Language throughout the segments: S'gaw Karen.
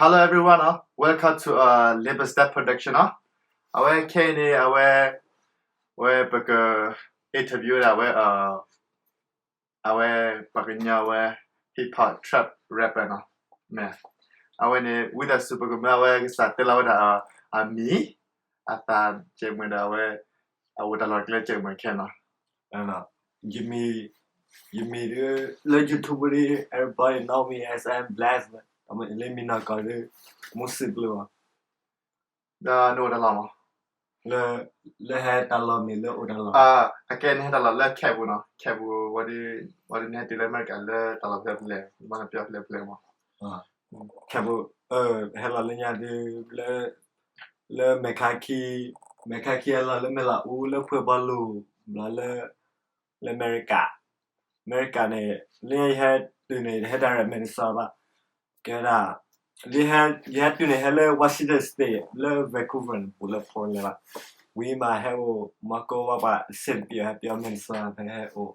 Hello everyone နီၤ, welcome to a Liverpool Step Production နီၤ. အဝဲခဲအံၤန့ၣ် အဝဲ ဝဲပက interview ဝဲဒၣ်ဝဲ အဝဲပှၤကညီဝဲ hip hop trap rapper နီၤ. မ့ၢ် အဝဲန့ၣ် ဝံသးစူၤပကမၢအဝဲကစးတဲလီၤဝဲဒၣ် အမံၤ အသးကဲးမုာ်ဒီးအဝဲ အအိၣ်တၢ်လီၢ်ကျဲကဲးမုာ်ခဲနီၤ. ယမံၤ ယမံၤဒ် လၢ YouTube ဒ် everybody know me as M Blast လၢမံၤနီၢ်ကီၢ်ဒ် မူစံးဘျုးဘၣ် ဒီးနအိၣ်တၢ်လီၢ်မး လၢ လၢဟဲတၢ်လီၢ်မ့ၢ်လၢအိၣ်တၢ်လီၢ် အကဲန့ၣ်ဟဲတၢ်လီၢ်လၢ Kent ပူၤနီၤ, Kent ပူၤ ဝဲဒၣ် ဝဲဒၣ်န့ၣ်ဟဲတုၤလၢအမဲရကၤလၢတၢ်လီၢ်ဖဲလဲၣ်, ဘၣ်နပျီဖဲလဲၣ်ဖဲလဲၣ်မး Kent ပူၤ ဟဲလီၤလၢညါဒ် လၢ လၢမဲၣ်ခါခံ မဲၣ်ခါခံဟဲလီၤလၢမဲၣ်လးအူ လၢဖှဲဘီလူၤ ဘျီလၢ လၢအမဲရကၤ အမဲရကၤန့ၣ် လၢညါယဟဲတုၤန့ၣ် ယဟဲ direct Minnesota ဘၣ် ကဲဒၣ် ယဟဲတုၤန့ၣ် ဟဲလၢ Washington State လၢ Vancouver န့ၣ် ပူၤလၢ Portland ဘၣ် ဝံၤမးဟဲအိၣ် မီကိဘၣ်ပှၤ Saint Paul ဟဲပယီၤ Minnesota ဖဲဟဲအိၣ်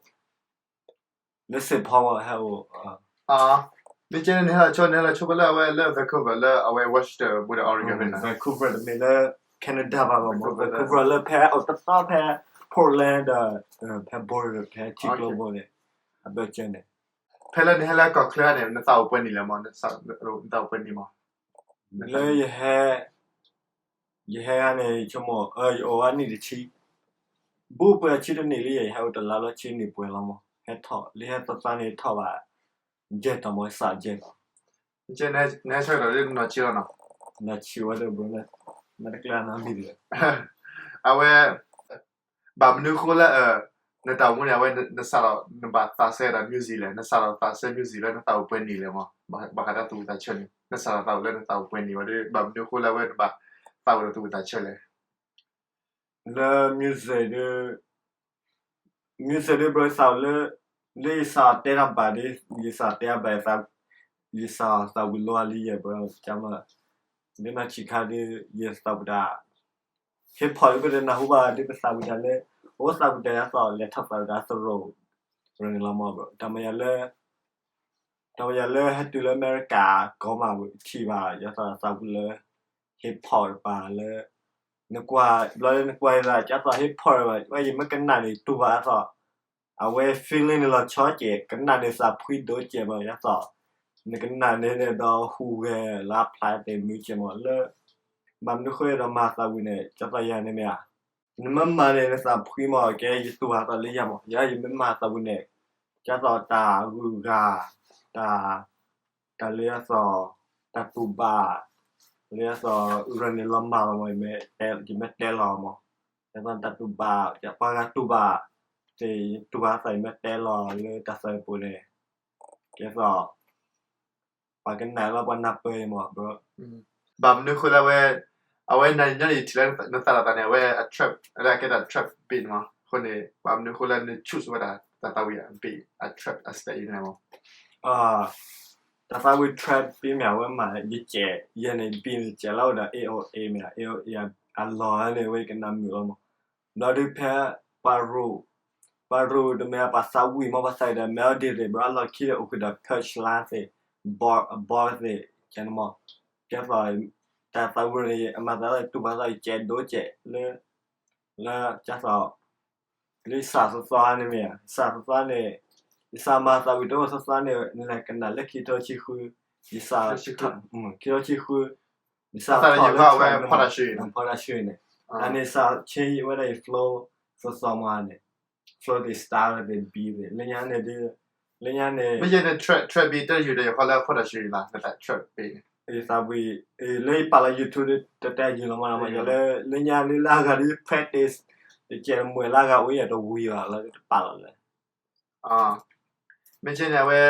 လၢ Saint Paul ဟဲအိၣ် မ့ၢ်ကဲန့ၣ် နဟဲလီၤဆိ နဟဲလီၤဆိဖဲလၢအဝဲလၢ Vancouver လၢအဝဲ Washington ဘူးဒီး Oregon ဖဲန့ၣ် Vancouver တမ့ၢ်လၢ Canada ဘၣ်ဘၣ်မး Vancouver လၢဖဲအိၣ်တသီဖဲ Portland ဒီး ဖဲ border ဖဲထံကျိဘိန့ၣ် အဘၢၣ်စၢၤန့ၣ် ဖဲလၢနဟဲလၢကီၢ်ချၢန့ၣ် နသးအိၣ်ပှဲၤနံၣ်လဲၣ်မး, နသးအိၣ်ပှဲၤနံၣ်မး လၢယဟဲ ယဟဲန့ၣ် ဆိကမိၣ် ယအိၣ်ဝဲနံၣ်တဆံ ဘူးပှဲၤဆံတနံၣ်လံ ယဟဲအိၣ်တလါလီၤဆံနံၣ်ပှဲၤလီၤမး ဟဲထီၣ် လၢဟဲသီသီန့ၣ်ထီၣ်ဘၣ် ယဲၢ်တီၤမး စးယဲၢ်တီၤ နဟဲဆၢကတီၢ်လၢနီၢ်ဆံလီၤနီၤ နီၢ်ဆံဝဲဒၣ်ဘျီ နတကျဲနီတမံၤတဂ့ၤ အဝဲ ဘၣ်မနုၤဃိလၢ နတၢ်အိၣ်မူန့ၣ် အဝဲနစးထီၣ် နဘၣ်သးစဲဒီး music လဲၣ်, နစးထီၣ်သးစဲ music လၢနသးအိၣ်ပှဲၤနံၣ်လဲၣ်မး, ဘၣ်ဃးဒီးသူၣ်ဝံၣ်သးဆၢန့ၣ် နစးထီၣ်သးအိၣ်လၢနသးအိၣ်ပှဲၤနံၣ်ဝဲဒီး ဘၣ်မနုၤဃိလၢအဝဲနဘၣ်သးအိၣ်ဒီးသူၣ်ဝံၣ်သးဆၢလဲၣ် လၢ music ဒ် music ဒ် ဘျီသးအိၣ်လၢ လၢယစးတဲတၢ်ဘၣ်ဒ် ယစးတဲတၢ်ဘၣ် ယစးသးဝံၣ်လီၤလံယဲၢ်ဘျီ ကမၣ် ဒ်နီၢ်ဆံးခါဒ် ယသးဝံၣ်တၢ် hip hop ဒ်ပတနၢ်ဟူဘၣ်ဒ်ပသးဝံၣ်တၢ်လၢ အိၣ်သးဝံၣ်တၢ်ယသးလဲၤထီၣ်သးဝံၣ်တၢ်သရိာ် ရၢန့ၣ်လီၤမး တၢ်မၤယၤလၢ တၢ်မၤယၤလၢဟဲတုၤလၢအမဲရကၤ ကီမးထံၣ်ဘၣ် ယသးသးဝံၣ်လၢ hip hop တပၤလၢ နကွၢ် ဘျီလၢနကွၢ်ယသး ကသး hip hop ဘၣ် ဝဲယမ့ၢ်ကနၣ်န့ၣ် တူၢ်ဘၣ်အသး အဝဲ feeling န့ၣ်လီၤဆီကဲး ကနၣ်န့ၣ်သးဖှံဒိၣ်ကဲးမး ယသး နကနၣ်န့ၣ်န့ၣ်ဒီးဟူးဂဲၤလၢအဖျါသ့ၣ်မုၢ်ကဲးမး လၢ ဘၣ်မနုၤဃိဒီးမၤသးဝံၣ်န့ၣ် ကသးယၤန့ၣ်မ့ၢ်ဧါ နမ့ၢ်မၤန့ၣ် နသးဖှံမး ကဲယတူၢ်ဘၣ်သးလၢယၤမး ယၤယမ့ၢ်မၤသးဝံၣ်န့ၣ် ကသးတၢ်ဂုၤဂၤ တၢ် တၢ်လၢယသး တၢ်တူၢ်ဘၣ် လၢယသး ရၢန့ၣ်လီၤမးလီၤမး ယမ့ၢ်တဲလီၤမး ယသးတၢ်တူၢ်ဘၣ် ပှၤဂၤတူၢ်ဘၣ် သ့ၣ် ယတူၢ်ဘၣ်သး ယမ့ၢ်တဲလီၤလၢတၢ်သးပူၤန့ၣ် ကဲသး ပှၤကနၣ်လၢပှၤနၢ်ပၢၢ်အံၤမး ဘၣ်မနုၤဃိလၢအဝဲ အဝဲနၤညီန့ၣ် ယထံၣ်လၢနသးလီၤသးန့ၣ် အဝဲ trap လၢအကဲတၢ် trap beat မး အဃိန့ၣ် ဘၣ်မနုၤဃိလၢန choose ဝဲဒၣ် တၢ်သးဝံၣ် beat အ trap အ style အံၤန့ၣ်မး တၢ်သးဝံၣ် trap beat မ့ၢ် အဝဲမး ယကဲး ယဲန့ၣ် beat န့ၣ် ကဲးလၢဝဲဒၣ် A O A မ့ၢ် A O A အလီၢ်န့ၣ် ဝဲယကနၣ်မုာ်လီၤမး ဘျီဒုးဖဲ ပှၤရိၣ် ပှၤရိၣ်တမ့ၢ် ပှၤသးဝံၣ်မး ပှၤသးဝံၣ်ဒီး melody သ့ၣ် ဘျီအလီၢ်ခံဒီး အိၣ်ဃုာ်ဒီး punchline သ့ၣ် bar bar သ့ၣ် ကဲန့ၣ်မး ကဲသး တၢ်သးဝံၣ်န့ၣ် အမၤသးလၢတူၢ်ဘၣ်သး ယကဲးဒိၣ်ကဲး လၢ လၢ ကဲသး လၢယစးသီသီန့ၣ်မ့ၢ် ယစးသီသီန့ၣ် ယစးမၤသးဝံၣ်တအိၣ်သီသီန့ၣ် နလဲၤကနၣ်လၢခံထိဆံဃု ယစး ခံထိဆံဃု ယစးထီၣ်လၢ production န့ၣ် တၢ်န့ၣ်စး change ဝဲဒၣ်ယ flow သီသီမးန့ၣ် flow သ့ၣ် style သ့ၣ် beat သ့ၣ် လၢညါန့ၣ်ဒ် လၢညါန့ၣ် မ့ၢ်ယဲန့ၣ် trap beat တယူၤဒီးယဃီလၢ production လီၤ နတၢ် trap beat န့ၣ် ယသးဝံၣ် လၢယပာ်လီၤ YouTube တတဲယုာ်လီၤမး လၢ လၢညါလၢလၢအဂၤဒ် practice တကဲးတမှဲၤလၢအဂၤအိၣ်ယၤတဝံၤဘၣ်လၢတပာ်လီၤလၢ မ့ၢ်ကဲန့ၣ် အဝဲ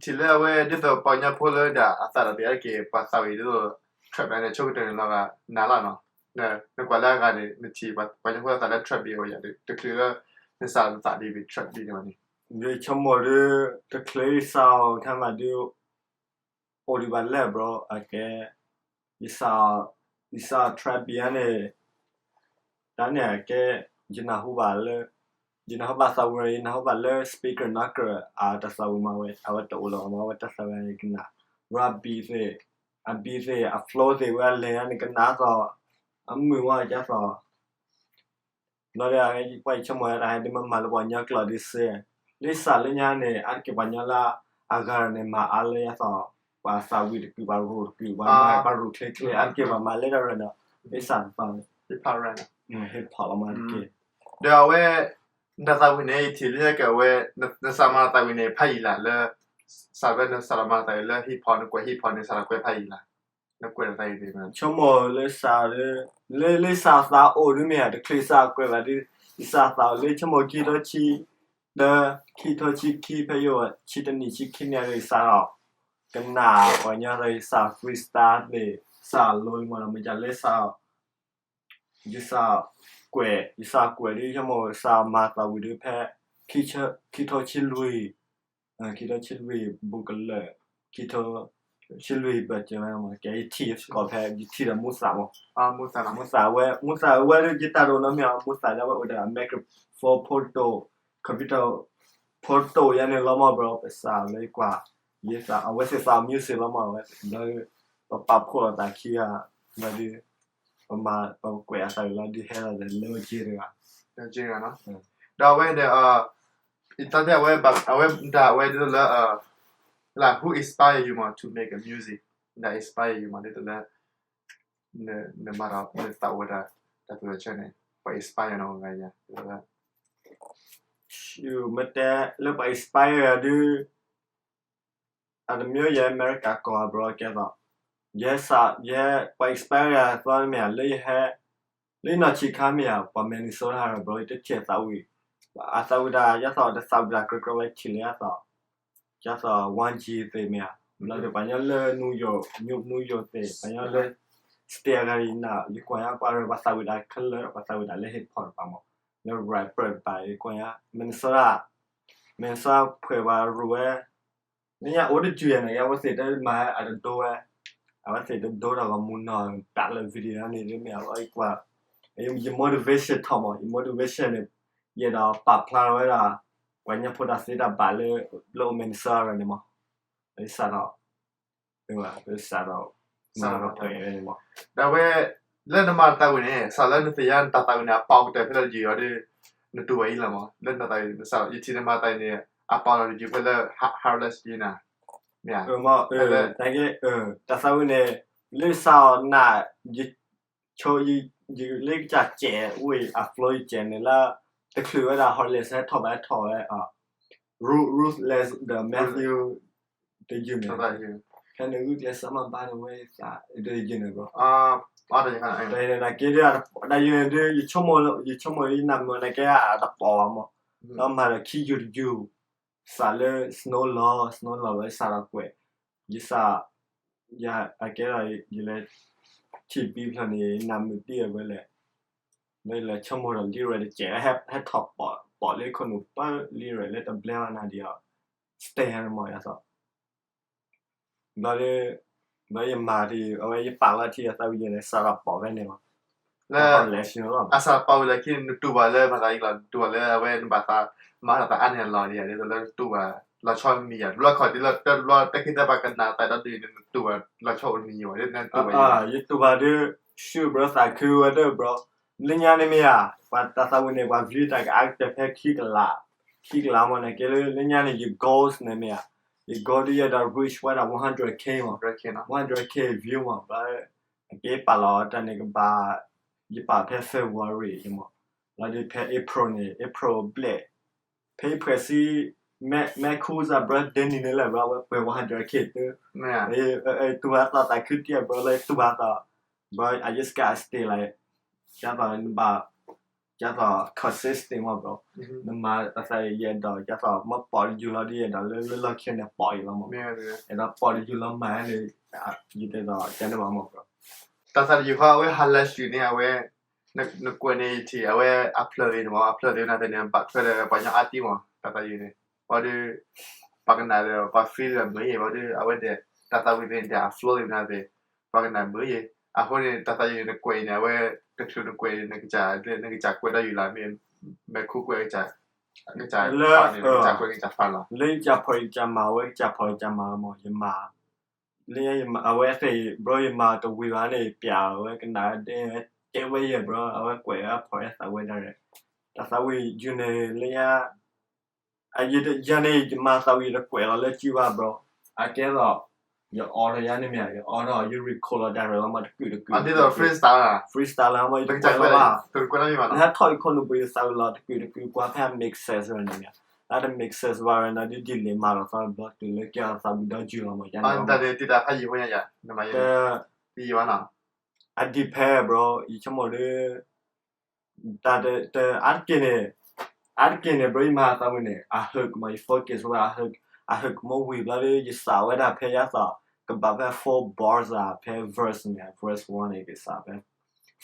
ထံၣ်လၢအဝဲ ဒ်သိးပှၤကညီဖိလၢဒၣ်အသးဒီး ပှၤသးဝံၣ်ဒ်သိး trap န့ၣ် ဆိကတၢၢ်န့ၣ်လီၤဂာ် နၤလီၤနီၤ နကွၢ်လၢအဂၤန့ၣ် နထံၣ်ပှၤကညီဖိလၢသးလၢ trap beat အိၣ်ယၤ တချုးလၢ နစးနသးဒ် trap beat န့ၣ်ဘၣ်န့ၣ် ယဆိကမိၣ်ဒ် တချုးယစးအီၤခါမးဒ် အိၣ်ဒံးဘၣ်လဲၣ် bro အကဲ ယစး ယစး trap beat န့ၣ် တၢ်န့ၣ်အကဲ ယနၢ်ဟူဘၣ်လၢ ယနၢ်ဟူဘၣ်သးဝံၣ် ယနၢ်ဟူဘၣ်လၢ speaker knocker အတၢ်သးဝံၣ်မးဝဲ အဝဲတအိၣ်လၢၤမး အဝဲတၢ်သးဝံၣ်ယကနၣ် rap beat သ့ၣ် အ beat သ့ၣ် အ flow သ့ၣ်ဝဲအလဲၤန့ၣ်ကနၣ်သိး အမုာ်ဝဲဒ်သိး ဘျီဒီး ပှၤအံၤဆိကမိၣ်ဝဲဒၣ်ဟဲဒုးမၤမၤလၢပှၤကညီကျိာ်ဒုးစ့, လၢစးလၢညါန့ၣ် အါတက့ၢ်ပှၤကညီလၢအဂၤန့ၣ် မၤအါလၢယသိး ပှၤသးဝံၣ်တကုာ် ပှၤရိၣ်တကုာ် ပှၤမၤပှၤရိၣ်ချ့ချ့ အါတက့ၢ်ပှၤမၤလၢတၢ်ရၢၢ်ဒီး လၢစးတသီန့ၣ် hip hop လီၤမးတက့ၢ်. ဒီးအဝဲ နတၢ်သးဝံၣ်န့ၣ် ယထံၣ်လၢညါက့ၤအဝဲ နစးမၤတၢ်သးဝံၣ်န့ၣ် ဖးယံာ်လၢ်လၢ စးဝဲနစးထီၣ်မၤတၢ်သးဝံၣ်လၢ hip hop နကွဲး hip hop န့ၣ် စးထီၣ်ကွဲးဖးယံာ်လၢ် နကွဲးတၢ်သးဝံၣ်န့ၣ် ဆိကမိၣ်လၢစး လၢ လၢစးသးအိၣ်ဒုးမ့ၢ်ဧါ တချုးစးကွဲးဘၣ်ဒုး ယစးသးအိၣ်လၢဆိကမိၣ်ခံထိဆံ တၢ ခံထိဆံခံ ဖဲယအိၣ်ဆံတနံၣ်ဆံခံနံၣ်ဒီး ယစးထီၣ် ကနၣ်ပှၤကညီဒီး ယစး freestyle သ့ၣ် စးလိမးဒီး မ့ၢ်ဒ်လဲၣ်စး ယစးကွဲး ယစးကွဲးဒုး ယဆိကမိၣ်စးမၤသးဝံၣ်ဒုးဖဲ ခံထိဆံလွံၢ် ခံထိဆံလွံၢ် ဘူးကလၢာ် ခံထိဆံလွံၢ် ဘၢၣ်စၢၤဝဲမး ကဲယထံၣ်စ့ၢ်ကီးဖဲ ယထံၣ်ဒီးမူသးမး မူသးဝဲ မူသးဝဲဒုး ယတၢ်ဒိးနီတမံၤ မူသးဒၣ်ဝဲအိၣ်ဒီး microphone ဖိတိၢ် computer ဖိတိၢ်ယါန့ၣ်လီၤမး bro ပစးလၢကွၢ် ယသး အဝဲသ့ၣ်သး music လီၤမး အဝဲ ဘျီဒုး ပပာ်ဖှိၣ်လီၤသးခံဂၤ ဘျီဒုး ပမၤ ပကွဲးအသးဝံၣ်လီၤဒုး ဟဲလီၤဒီး လၢက့တဂၤ ဒီးအဝဲဒီး ယသးတဲအဝဲ အဝဲဒၣ်အဝဲဒ်သိးလၢ like who inspire you မး to make a music ဒၣ် inspire you မး ဒ်သိးလၢ နမၤဒီး နသးအိၣ်ဝဲဒၣ် တၢ်တိၤဆၢန့ၣ် ပှၤ inspire နၤဂၤယၤ မ့ၢ်တဲလၢပှၤ inspire ယၤဒုး အတမ့ၢ်ယဲ America ကီၢ် bro ကဲသိး ယဲ ယဲ ပှၤ inspire ယၤသီမ့ၢ်ဧါ လၢယဟဲ လၢယနီၢ်ဆံးခါမ့ၢ်ဧါ ပှၤ Minnesota ဒီး bro ယတထံၣ်အသးဝံၣ် အသးဝံၣ်တၢ် ယသးတသးဝံၣ်တၢ်ကြၢးကြၢးဝဲထံၣ်လၢယသး ယသး one G သ့ၣ်မ့ၢ်ဧါ ဘျီဒီးပှၤညီလၢ New York New York သ့ၣ် ပှၤညီလၢ state အဂၤန့ၣ် ယကွၢ်ညါပှၤရၢၢ် ပှၤသးဝံၣ်တၢ်ခဲလၢာ် ပှၤသးဝံၣ်တၢ်လၢ hip hop တပၤမး လၢ rapper တပၤ ယကွၢ်ညါ Minnesota Minnesota ဖှဲးပှၤရိၣ်ဝဲ လၢညါအိၣ်တယုၢ်ယၤန့ၣ် အဝဲသ့ၣ်တမၤအတဒိဝဲ အဝဲသ့ၣ်တဒိတၢ်ဂီၤမူနီၢ် ဘၣ်လၢ video န့ၣ်မ့ၢ် အဝဲကွၢ် ယ motivation ထီၣ်မး ယ motivation န့ၣ် ယအဲၣ်ဒိးပာ်ဖျါထီၣ်ဝဲဒၣ် ပှၤကညီဖိတၢ်သ့တၢ်ဘၣ်လၢ လၢအိၣ် Minnesota န့ၣ်မး လၢစးထီၣ် စးထီၣ် မၤထီၣ်ဖဲန့ၣ်မး ဒီးအဝဲ လၢနမၤတၢ်သးဝံၣ်န့ၣ် စးလၢနသ့ၣ်ညါနတၢ်သးဝံၣ်န့ၣ် အပီၣ်ကတၢၢ်ဖဲလဲၣ်တယုၢ်အီၤဒီး နတူၢ်ဘၣ်အံၤလီၤမး လၢနတၢ်သးဝံၣ် ယထံၣ်နမၤတၢ်အံၤန့ၣ် အပီၣ်လီၤတယုၢ်ဖဲလၢ Harless ယၤန့ၣ် မ့ၢ် တၢ်သးဝံၣ်န့ၣ် လၢစးအီၤနၤ ယဆိ ယလၢကစၢ်စဲးဝ့ၢ်အ flow ယစဲးန့ၣ်လၢ တချုးဝဲဒၣ် Heartless ဟဲထီၣ်ဘၣ်ဟဲထီၣ်ဝဲ Ruthless ဒီး Matthew တယုၢ်န့ၣ် ဖဲန့ၣ်ဂုာ်ကျဲးစၢးမၤဘါန့ၣ်ဝဲသးတယုၢ်န့ၣ်ဘၣ် တၢ်ယုၢ်န့ၣ်က့ဒီး တၢ်ယုၢ်န့ၣ်ဒုး ယဆိကမိၣ် ယဆိကမိၣ်ယနၢ်မုာ်န့ၣ်ကဲအတပီၣ်ဘၣ်မး ဒီးမၤဒီးခံယုၢ်တယုၢ် စးလၢ snow လီၤ snow လီၤဝဲစးဒီးကွဲး ယစး ယအကဲဒီး ယလဲၤ ထံၣ်ဘံဖျၢၣ်န့ၣ် နၢ်မုာ်ဒ်အဝဲလဲၣ် လၢယလဲၤဆိကမိၣ်ဒီး lyric တစဲး ဟဲထီၣ်ပီၣ်လၢခိၣ်နူာ်ပၢ lyric လၢတဘျဲဘၣ်နၤဒံးအီၤ stay မးယသး ဘျီဒီး ဘျီယမၤထံ အဝဲယပာ်လီၤထံအသးဝံၣ်ယဲန့ၣ် စးထီၣ်ပီၣ်ဖဲန့ၣ်လီၤ လၢ အစးပီၣ်ဝံၤလၢခံ နတူၢ်ဘၣ်လၢမၤသးအံၤလီၤ နတူၢ်ဘၣ်လၢအဝဲနဘၣ်သး မၤထီၣ်သးအါန့ၢ်အလီၢ်ဒံး ဒ်သိးလၢနတူၢ်ဘၣ် လီၤဆီမံၤယၤ တဘျီခီၣ်ဒ်လၢတဘျီတၢ်ခံသ့ၣ်တဖၣ်ကနၣ်သးဒီးဒ်န့ၣ် နတူၢ်ဘၣ်လီၤဆီအိၣ်တမံၤယၤ နတူၢ်ဘၣ် ယတူၢ်ဘၣ်ဒုး ရှုၢ် bro သးခုဝဲဒၣ် bro လၢညါန့ၣ်မ့ၢ်ဧါ ပှၤတၢ်သးဝံၣ်န့ၣ် ပှၤ view တၢ်ကအါကတၢၢ်ဖဲခံကလး ခံကလးမးန့ၣ် ကဲလၢလၢညါန့ၣ် ယ goals န့ၣ်မ့ၢ်ဧါ ယ goal ဒုးယအဲၣ်ဒိး reach ဝဲဒၣ် one hundred K မး one hundred K view မး ဘျီ အက့ပာ်လီၤတၢ်န့ၣ်ကဘၣ် ယပာ်ဖဲ February မး လီၤဒုးဖဲ April န့ၣ် April ဘျဲၣ် ဖဲ April ဆံ မဲ မဲခူစၢ် bro ဒဲနံၤန့ၣ်လၢ bro ဝဲပှဲၤ one hundred K တၢ် တူၢ်ဘၣ်သးသးခုတံၢ် bro လၢတူၢ်ဘၣ်သး bro I just gotta stay like ဒ်သိးနဘၣ် ဒ်သိး consistent မး bro နမၤအသးယဲၢ်ဒီး ဒ်သိးမ့ၢ်ပီၣ်တယုၢ်လီၤဒ်ယဲၢ်ဒီး လၢလၢလီၢ်ခံန့ၣ်ပီၣ်အံၤလီၤမး အဲၣ်ဒိးပီၣ်တယုၢ်လီၤမးန့ၣ် ယတဲဒီး ကဲန့ၣ်ဘၣ်မး bro တၢ်သးတယုၢ်ခီ အဝဲ Heartless န့ၣ် အဝဲ နကွဲးန့ၣ်ယထံၣ် အဝဲအဖျၢၣ်ဂ့ၤန့ၣ်မး အဖျၢၣ်ဂ့ၤန့ၣ်သ့ၣ်န့ၣ် ဘၣ်ထွဲဒီးပှၤကညီ artist မး တၢ်သးယုၢ်န့ၣ် ဘၣ်ဒီး ပှၤကနၣ်ဒီး ပှၤ feel ဒီးမုာ်ယဲၢ် ဘၣ်ဒီး အဝဲဒၣ် တၢ်သးဝံၣ်သ့ၣ်န့ၣ် အ flow သ့ၣ်မနုၤသ့ၣ် ပှၤကနၣ်မုာ်ယဲၢ် အဃိန့ၣ် တၢ်သးယုၢ်န့ၣ် နကွဲးအံၤန့ၣ် အဝဲ တချုးနကွဲးန့ၣ် နကစၢ် နကစၢ်ကွဲးဒီးယုၢ်လီၤ မ့ၢ် မဲာ်ခူကွဲးကစၢ် ကစၢ် လၢ ကစၢ်ကွဲးကစၢ်ဖးလီၤ လၢယကစၢ်ဖီၣ်ယကစၢ်မၤဝဲ ကစၢ်ဖီၣ်ယကစၢ်မၤမး ယမၤ လၢညါ အဝဲသ့ၣ် bro ယမၤတဝံၤဘၣ်န့ၣ် ပျးဝဲကနၣ်ဒဲ တဲဝဲယဲ bro အဝဲကွဲးဝဲအဖီၣ်အဲၣ်သးဝဲဒၣ်ရဲၣ် တၢ်သးဝံၣ်ယုၢ်န့ၣ် လၢညါ အယဲန့ၣ် ယမၤသးဝံၣ်တကွဲးလီၤလၢစုဘၣ် bro အကဲသိး ယအီထီၣ်ယၤန့ၣ်မ့ၢ် ယအီထီၣ် ယ record လီၤ direct လီၤမး တကုာ်တကုာ် freestyle လီၤမး ယတကွဲးလီၤဘၣ် လၢဟဲထီၣ်ယခိၣ်နူာ်ပူၤ ယသးဝံၣ်လီၤတကုာ်တကုာ် ကွၢ်ဖဲ mixes န့ၣ်မ့ၢ် လၢတ mixes ဘၣ်ဝဲနီၤ ဒ် delay မၤလီၤသီဘျီတုၤလၢကဲအသးဝံၣ်ဒီးယုၢ်လီၤမး ယန့ၣ် တၢ်န့ၣ် တံၤတၢ်ဖးယံာ်ဝဲညါယၤ နမၤယဲ တယံာ်ဘၣ်နီၤ အ depend bro ယဆိကမိၣ်ဒီး တၢ်တ အါတက့ၢ်န့ၣ် အါတက့ၢ်န့ၣ် bro ယမၤသးဝံၣ်န့ၣ် အ hook မး ယ focus ဝဲ အ hook အ hook မ့ၢ်ဝံၤဘျီဒီး ယစးဝဲဒၣ်ဖဲယသး ကဘၣ်ဖဲ four bars ဧါ ဖဲ verse န့ၣ် verse one န့ၣ် ကစးဖဲ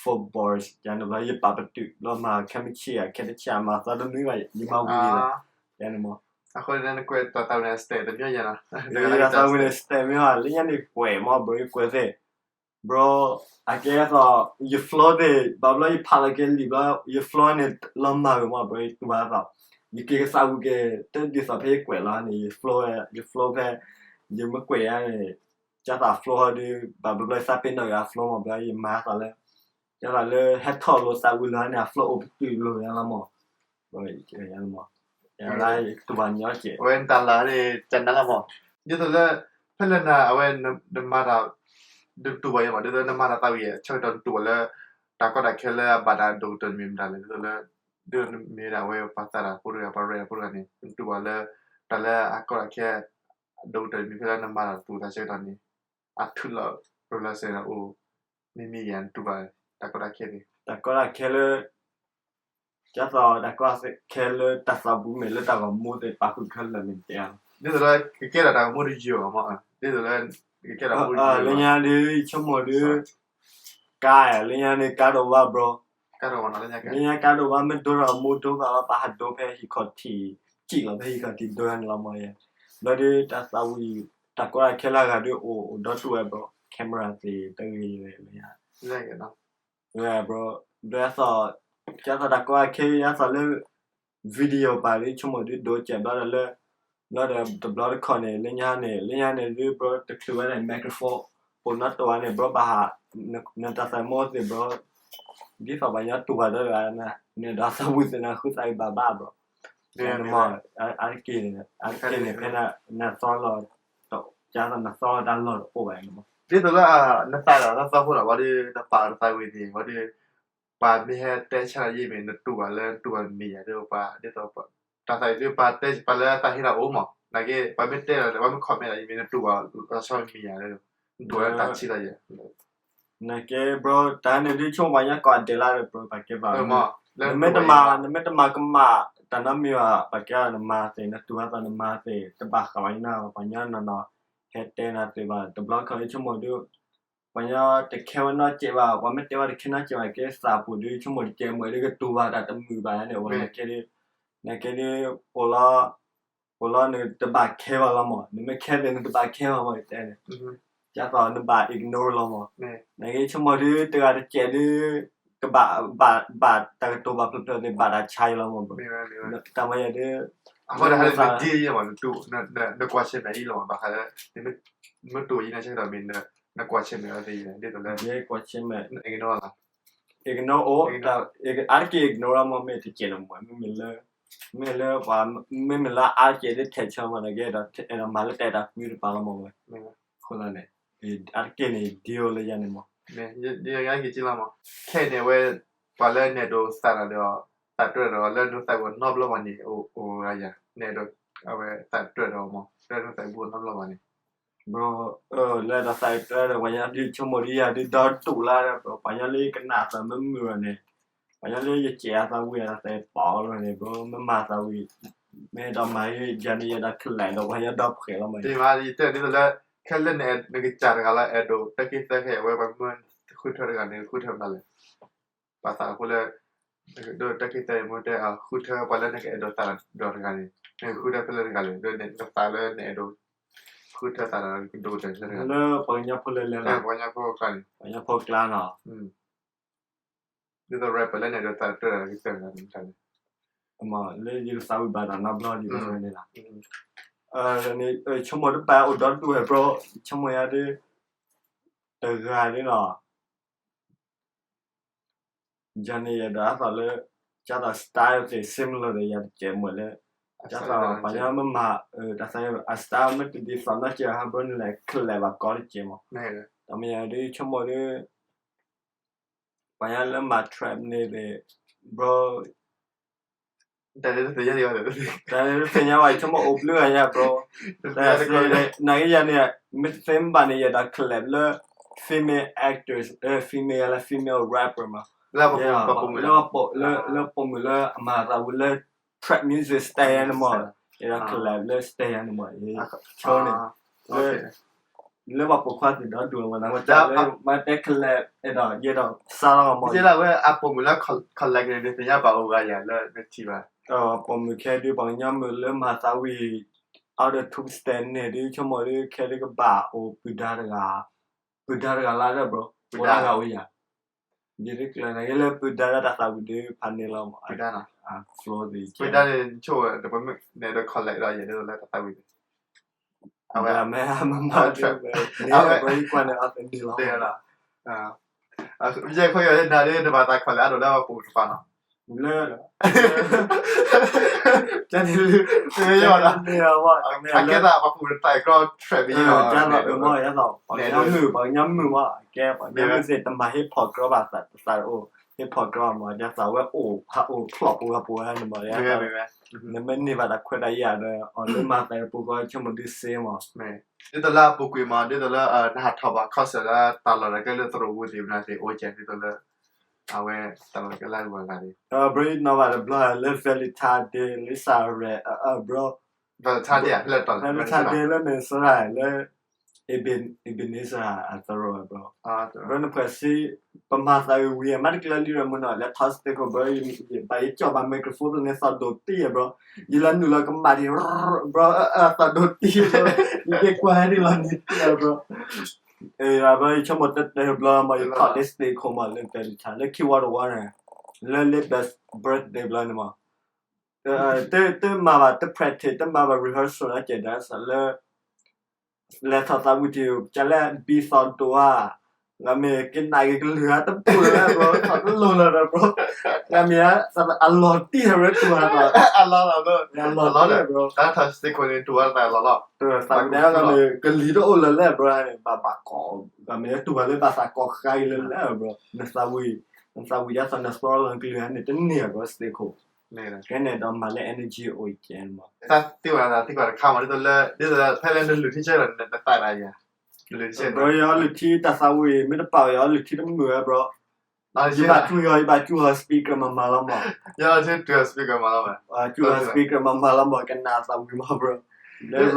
four bars ယန့ၣ်ဘျီ ယပာ်ပတုာ်ဘျီမၤခဲမုၢ်ဆ့ၣ်ဧါ ခဲတဆ့ၣ် မၤသီတနွံဘၣ် ယမၤဝံၤလံ ယန့ၣ်မး အဃိန့ၣ် နကွဲးတၢ်သးဝံၣ်န့ၣ် style တမံၤယၤနီၤ တၢ်သးဝံၣ်န့ၣ် style မ့ၢ်ဧါ လၢညါန့ၣ်ကွဲးမး bro ယကွဲးသ့ၣ် bro အကဲသိး ယ flow သ့ၣ် ဘၣ်ဘျီယဖးလီၤက့ၤလံာ်ဘျီ ယ flow န့ၣ် လီၤမၢ်ဂ့ၤမး bro ယတူၢ်ဘၣ်သး ယက့ၤကသးဝံၣ်က့ၤ တဒ်သိးဖဲယကွဲးလီၤန့ၣ် ယ flow ယ flow ဖဲ ယမ့ၢ်ကွဲးယၤန့ၣ် ကသး flow ဟီဒီး ဘၣ်ဘျီဘျီယသးပ့ၤနီၣ်က့ၤအ flow မး ဘျီယမၤသးလၢ ကသးလၢဟဲထီၣ်လိာ်သးဝံၤလီၤန့ၣ် အ flow အိၣ်ပတုာ်လိာ်ယၤလီၤမး ဘၣ်ယၤလီၤမး ယၤလၢယတူၢ်ဘၣ်ညီကဲး အဝဲတၢ်လၢန့ၣ် ကနၣ်လၢမး ဒ်သိးလၢ ဖဲလၢနၤ အဝဲ နမၤတၢ် နတူၢ်ဘၣ်ယဲမး ဒ်သိးလၢနမၤတၢ်သးဝံၣ်အဆၢကတီၢ်နတူၢ်ဘၣ်လၢ တၢ်ကီတၢ်ခဲလၢအဘၣ်တၢ်ဒိၣ်ကတၢၢ်တမံၤမတၤလဲၣ် ဒ်သိးလၢ ဒ်သိးနမ့ၢ်ဒၣ်ဝဲပှၤသးတၢ်ဖိတဂၤ ပှၤ rap ဖိတဂၤန့ၣ် နတူၢ်ဘၣ်လၢ တၢ်လၢအကီတၢ်ခဲ အဒိၣ်ကတၢၢ်တမံၤဖဲလၢနမၤတၢ်တူၢ်သးဆၢကတီၢ်န့ၣ် အထုးလီၤ producer န့ၣ်အိၣ် မ့မ့ၢ်ယၤနတူၢ်ဘၣ် တၢ်ကီတၢ်ခဲသ့ၣ် တၢ်ကီတၢ်ခဲလၢ ကသး တၢ်ကီတၢ်ခဲလၢတၢ်သးပူၤမ့ၢ်လၢတၢ်ဂီၤမူသ့ၣ် ပာ်ဃုာ်ခဲလၢာ်မ့ၢ်တဲ ဒ်သိးလၢကကဲထီၣ်တၢ်ဂီၤမူတယုၢ်အီၤမး ဒ်သိးလၢ ကကဲထီၣ်မူတယုၢ် လၢညါဒုး ယဆိကမိၣ်ဒုး ကါ လၢညါန့ၣ် ကါဒိၣ်ဘၣ် bro လၢညါကါဒိၣ်ဘၣ် မ့ၢ်ဒိထီၣ်မူဒိဘၣ်လီၤ ပဟးဒိဖဲဟံၣ်ခီၣ်ထံး စံၣ်လီၤဖဲဟံၣ်ခီၣ်ထံးဒိန့ၣ်လီၤမး ဘျီဒုး တၢ်သးဝံၣ် တၢ်ကီတၢ်ခဲလၢအဂၤဒုး အိၣ်အိၣ်ဒီတူၢ်ဝဲ bro camera သ့ၣ် တဂ့ၤဝဲလၢညါ bro ဒ်သိး ကသးတၢ်ကီတၢ်ခဲ ယသးလၢ video ပာ်ဒုး ဆိကမိၣ်ဒုး ဒိကဲးဘျီဒီးလၢ ဘျီဒီးတဘျီတခီၣ်န့ၣ် လၢညါန့ၣ် လၢညါန့ၣ်ဒုး bro တချုးဝဲန့ၣ် microphone ပိာ်နီၣ်တိာ်ဝဲန့ၣ် bro ဘၣ်ဟး နတၢ်သးမိၢ်သ့ၣ် bro ဒ်သိးပှၤညီတူၢ်ဘၣ်ဒီးတဂၤ နဒီးသးဝံၣ်သ့ၣ် နဃုသးအံၤဘၣ်ဘၣ် bro ယန့ၣ်မး အါတက့ၢ်န့ၣ် အါတက့ၢ်န့ၣ် ဖဲနသီလီၤ ကသးနသီလီၤတၢ်လီၢ်တအိၣ်ဘၣ်န့ၣ်မး ဒ်သိးလၢ နသးဒီးသီသီဖိလီၤ ဘၣ်ဒီး နပာ်တၢ်သးဝံၣ်န့ၣ် ဘၣ်ဒီး ပှၤမ့ၢ်ဟဲတဲဆၢယံာ်မ့ၢ် နတူၢ်ဘၣ်လၢ နတူၢ်ဘၣ်မံၤယၤဒီး ပှၤဒ်သိး တၢ်သးဝံၣ်ဒုး ပှၤတဲပှၤလၢသးဟ့လီၤအိၣ်မး နာ်က့ ပှၤမ့ၢ်တဲလီၤ ပှၤမ့ၢ် comment လီၤယံာ်မ့ၢ် နတူၢ်ဘၣ် လီၤဆီမံၤယၤဒီး နတူၢ်ဘၣ်လၢတၢ်ဆံးလီၤယဲ နာ်က့ bro တၢ်န့ၣ်ဒုး ဆိကမိၣ်ပှၤညီကိးဂၤဒဲးလၢ bro ပာ်ကဲဘၣ် နမ့ၢ်တမၤ နမ့ၢ်တမၤကမၣ် တၢ်နီတမံၤဘၣ် ပာ်ကဲနမၤသ့ၣ် နတူၢ်ဘၣ်သးနမၤသ့ၣ် တဘၣ်ဃးပှၤညီနီၤ ပှၤညီနီၤနီၤ ဟဲတဲနၤသ့ၣ်ဘၣ် တဘျီခီ ယဆိကမိၣ်ဒုး ပှၤညီတခဲဝဲနီတစဲးဘၣ် ပှၤမ့ၢ်တဲဝဲတခဲနီတစဲးဘၣ် ကဲသးပူၤဒုး ဆိကမိၣ်တကဲမ့ၢ်ဒုး ကတူၢ်ဘၣ်တၢ်တမုာ်ဘၣ်န့ၣ် ဝဲနာ်က့ဒုး နာ်က့ဒုး အိၣ်လီၤ အိၣ်လီၤနတဘၣ်ခဲဘၣ်လီၤမး နမ့ၢ်ခဲသ့ၣ် နတဘၣ်ခဲဘၣ်မး ယတဲန့ၣ် ကသးနဘၣ် ignore လီၤမး နာ်က့ဆိကမိၣ်ဒုး တဂၤတစဲးဒုး ကဘၣ် ဘၣ် ဘၣ်တၢ်ကတိၤဘၣ်ဖျၢၣ်ဖျၢၣ်သ့ၣ် ဘၣ်တၢ်ဆါယလီၤမး bro တၢ်မၤယၤဒုး အဃိန့ၣ် ဟဲလၢနဒ်ယဲမး နကွၢ်ဆၢၣ်မဲာ်အံၤလီၤမး ဘၣ်ဃးလၢ နမ့ၢ်တူၢ်ယံၤန့ၣ်ဆၢကတီၢ်မ့ၢ် နကွၢ်ဆၢၣ်မဲာ်အီၤသ့ၣ်ယဲ ဒ်သိးလၢ ကွၢ်ဆၢၣ်မဲာ် ignore လီၤ ignore အိၣ် အါတက့ၢ် ignore လီၤမး မ့ၢ်တစဲးတမှဲၤ မ့မ့ၢ်လၢ မ့မ့ၢ်လၢပှၤ မ့မ့ၢ်လၢအါတက့ၢ်ဒ်ထဲးဆၢမး နာ်က့ဒီး အဲၣ်ဒိးမၤလၢတၢ်အဲၣ်တၢ်ကွံတပၤလီၤမးဝဲ အဃိသတးန့ၣ် အါတက့ၢ်န့ၣ် deal လၢယၤန့ၣ်မး ခဲအံၤန့ၣ် အဝဲ ပှၤလၢနအဲၣ်ဒိးသးတၢ်ဒီး သးတြဲၤဒီး လၢနသးပူၤနီတဘျီဘၣ်န့ၣ် အိၣ်ဂၤယၤ နအဲၣ်ဒိး အဝဲသးတြဲၤဒီးမး လၢနသးပူၤနီတဘျီဘၣ်န့ၣ် bro လၢတၢ်သးတြဲၤဒီး ပှၤညီဒုးဆိကမိၣ်ဒုးယၤဒုးဒီတူာ်လၢ bro ပှၤညီလၢယကနၣ်သးမ့ၢ်မုာ်ဒီးန့ၣ် ပှၤညီလၢယစဲးအသးဝံၣ်အသးပာ်အီၤလီၤန့ၣ် bro မ့ၢ်မၤသးဝံၣ် မ့ၢ်ဒီးမၤယၤန့ၣ် ယဒီးခဲလၢာ်ဒီး ပှၤညီဒီဖှဲးလီၤမး ယတဲဒ်သိးလၢ ခဲလၢာ် နကစၢ်တဂၤလၢအဲၣ်ဒိး တၢ်က့ၢ်သၢခဲအံၤ အဝဲပှၤမ့ၢ်ဃုထၢတဂၤန့ၣ် ဃုထၢမတၤလဲၣ် ပှၤသးအဃိလၢ ဒ်တၢ်က့ၢ်သၢအံၤ မ့ၢ်တဲ ဃုထၢပှၤလၢနကအဲၣ်ဒိးသးဒီးတဂၤန့ၣ် နဃုထၢဖဲလဲၣ်တဂၤလဲၣ် ဒီးနသးလၢနအဲၣ်ဒိး ဃုထၢသးဒီးကဒိၣ်ကတၢၢ်လၢတဂၤ လၢပှၤကညီဖိလဲၤလဲၤလီၤ ပှၤကညီဖိအကျါန့ၣ် ပှၤကညီဖိအကျါနီၤ ဒ်သိး rapper လၢနအဲၣ်ဒိးသးတြဲၤဒီးကတၢၢ်တဂၤန့ၣ် လၢယကသးဝံၣ်ဘၣ်တၢ်နီတဘျီဒ်သိးဝဲန့ၣ်လီၤ ဆိကမိၣ်တပာ်အိၣ်ဒီဒူၣ်ဝဲ bro, ဆိကမိၣ်ယၤဒ် တဂၤဒ်နီၤ ယၤန့ၣ် ယအဲၣ်ဒိးအသးလၢ ကၢ်သိး style သ့ၣ် similar ဒီးယၤတကဲးမိၢ်လၢ ကၢ်သိး ပှၤညီမ့ၢ်မၤ တၢ်သး အ style မ့ၢ်တဒ်သိးနီတကဲးဟီ bro န့ၣ်လဲၣ် collab ဘၣ်ကီတကဲးမး. တမ့ၢ်ယၤဒ်ဆိကမိၣ်ဒ် ပှၤညီလၢမၤ trap န့ၣ်သ့ၣ် bro တၢ်န့ၣ်တသ့ၣ်ညါဘၣ် တၢ်န့ၣ်တသ့ၣ်ညါဘၣ် ဆိကမိၣ်အိၣ်ဘျုးဂၤညါ bro. နာ်က့ယၤန့ၣ် မ့ၢ်တသ့မ့ၢ်ဘၣ်န့ၣ် ယအဲၣ်ဒိး collab လၢ female actors, female လၢ female rapper မး လၢ လၢပိာ်မုၣ်လၢအမၤသးဝံၤလၢ trap music style န့ၣ်မး ယအဲၣ်ဒိး collab လၢ style န့ၣ်မး ဆိန့ၣ် လၢပှၤပိာ်ခွါသ့ၣ်ဒီဒူၣ်လီၤမး နမ့ၢ်တဲ collab အဲၣ်ဒိး ယအဲၣ်ဒိးစးလီၤမး ဝဲအပိာ်မုၣ်လၢ collab န့ၣ် နသ့ၣ်ညါဘၣ်အိၣ်ဂၤယၤလၢနထံၣ်ဘၣ် ပိာ်မုၣ်ခဲဒုး ပှၤကညီမုၣ်လၢမၤသးဝံၤ out of tune style န့ၣ်ဒ် ဆိကမိၣ်ဒ် ခဲဒုးကဘၣ်အိၣ်ပုၢ်ဒါတဂၤ ပုၢ်ဒါတဂၤလၢ်ဒီး bro ပုၢ်ဒါတဂၤအိၣ်ယၤ ယတကျၢၤနာ်က့လၢပုၢ်ဒါလၢတၢ်သးဝံၤဒုး ဖးန့ၢ်လီၤမး flow သ့ၣ် ပုၢ်ဒါန့ၣ် ဆိကမိၣ် နအဲၣ်ဒိး collab ဒီးယၤဒ်သိးလၢတၢ်သးဝံၤန့ၣ် အဝဲမ့ၢ်မၤ ဘၣ် ယကွၢ်န့ၣ် အသန့ၣ်လီၤ ယဲၢ်ခီယဲၢ်နၤဒ် နဘၣ်သး collab အါဒိၣ်လၢပှၤပိာ်မုၣ်တဖၣ်နီၤ လၢ တၢ်န့ၣ် အကဲသးပှၤပိာ်မုၣ်တဖၣ်အံၤ ကြၢး trap ဘၣ် ယဲၢ်ခီ ပှၤကညီမုၣ် ပှၤကညီမုၣ်မး အကဲ ပှၤကညီမုၣ်သ့ၣ် တမၤ hip hop ကြၢးဘၣ်သးတအိၣ် hip hop ကြၢးမး ယဲၢ်ခီ အဝဲအိၣ် ဟးအိၣ်ဖျိးပူၤဂၤပူၤဂၤန့ၣ်မး နမ့ၢ်န့ၢ်ဘၣ်တၢ်ခွဲးတၢ်ယာ်ဒီး အီၤလၢမၤသးပူၤဃီ ဆိကမိၣ်ဒုးစ့မး ဒ်သိးလၢအပူၤကွံာ်မး ဒ်သိးလၢ နဟးထီၣ်ဘၣ် concert လၢတၢ်လီၢ်တၢ်ကျဲလၢသရိာ်ပူၤသ့ၣ်မနုၤသ့ၣ် အိၣ်ကဲဒ်သိးလၢ အဝဲတၢ်လီၢ်တၢ်ကျဲလၢအဂုၤအဂၤသ့ၣ် bro ယနီၣ်ဘၣ်တဘျီလၢ Valentine Day လၢ Israel အ bro Valentine Day လၢ Minnesota လၢ Ebenezer အသရိာ် bro bro နဖှဲးစ့ ပမၤသးဝံၤဝံၤ မ့ၢ်တကျၢၤလံရမုၢ်နီၤ လဲၤထီၣ် stage ခိၣ် bro ဘၣ်ယကၠီၣ်ဘၣ် microphone န့ၣ် သးဒိၣ်တံၢ် bro ယလၢနုာ်လီၤကမၣ်ဒံး bro သးဒိၣ်တံၢ် bro ယက့ၤကွၢ်ဟဲဒ်လီၤန့ၣ်တံၢ် bro ဘၣ် ယဆိကမိၣ်တတဲဘျီမး ယထီၣ်လၢ stage ခိၣ်မး လၢ Valentine လၢခံဝီတဝီန့ၣ် လၢလၢ best birthday ဘျီန့ၣ်မး တမၤဘၣ် တ practice တမၤဘၣ် rehearsal န့ၣ်ကဲဒၣ်စးလၢ လဲၤထီၣ်သးဝံၤတံၢ် ကလဲၤဘံသီဒိၣ်ဧါ ဂၤမ့ၢ်ကနၣ်က့ၤကလုၢ်ဧါ တပူၤလၢၤ bro ထီၣ်တလိၤလၢၤဒီး bro ဂၤမ့ၢ် အလီၤတံၢ် bro တူၢ်ဟးထီၣ် အလီၤလီၤ bro တၢ်ထီၣ် stage ခိၣ်န့ၣ် တူၢ်ဝဲသးလီၤလီၤ သးဝံၤန့ၣ် ဂၤမ့ၢ်ကလံၤတအိၣ်လၢၤလဲၣ် bro န့ၣ် ဘၣ်ဘၣ်ကီး ဂၤမ့ၢ်တူၢ်ဘၣ်လၢဘၣ်သးကီးဃါအံၤလၢၤလဲၣ် bro နသးဝံၤ နသးဝံၤယါသးနသီလီၤကလုၢ်န့ၣ် တန့ၢ် bro stage ခိၣ် ကဲန့ၣ်ဒီးမၤလၢ energy အိၣ်ကဲန့ၣ်မး တၢ်သံကွၢ်တခါမး ဒ်သိးလၢ ဒ်သိးဖဲလၢနလုၢ်ထံဆၢဒီး နသးဒၣ်ယၤ နလုၢ်ထံဆၢ bro ယအီၤလုၢ်ထံတၢ်သးဝံၤ မ့ၢ်တပာ်ဝဲယအီၤလုၢ်ထံတမုာ်ဝဲ bro ယဘၣ်တူၢ်ယီၤ ယဘၣ်တူၢ်ယီၤ speaker မၤမၤလီၤမး ယတူၢ်ယီၤ speaker မၤလီၤမး တူၢ်ယီၤ speaker မၤမၤလီၤမး ကနၣ်သးဝံၤမး bro လၢရိၤ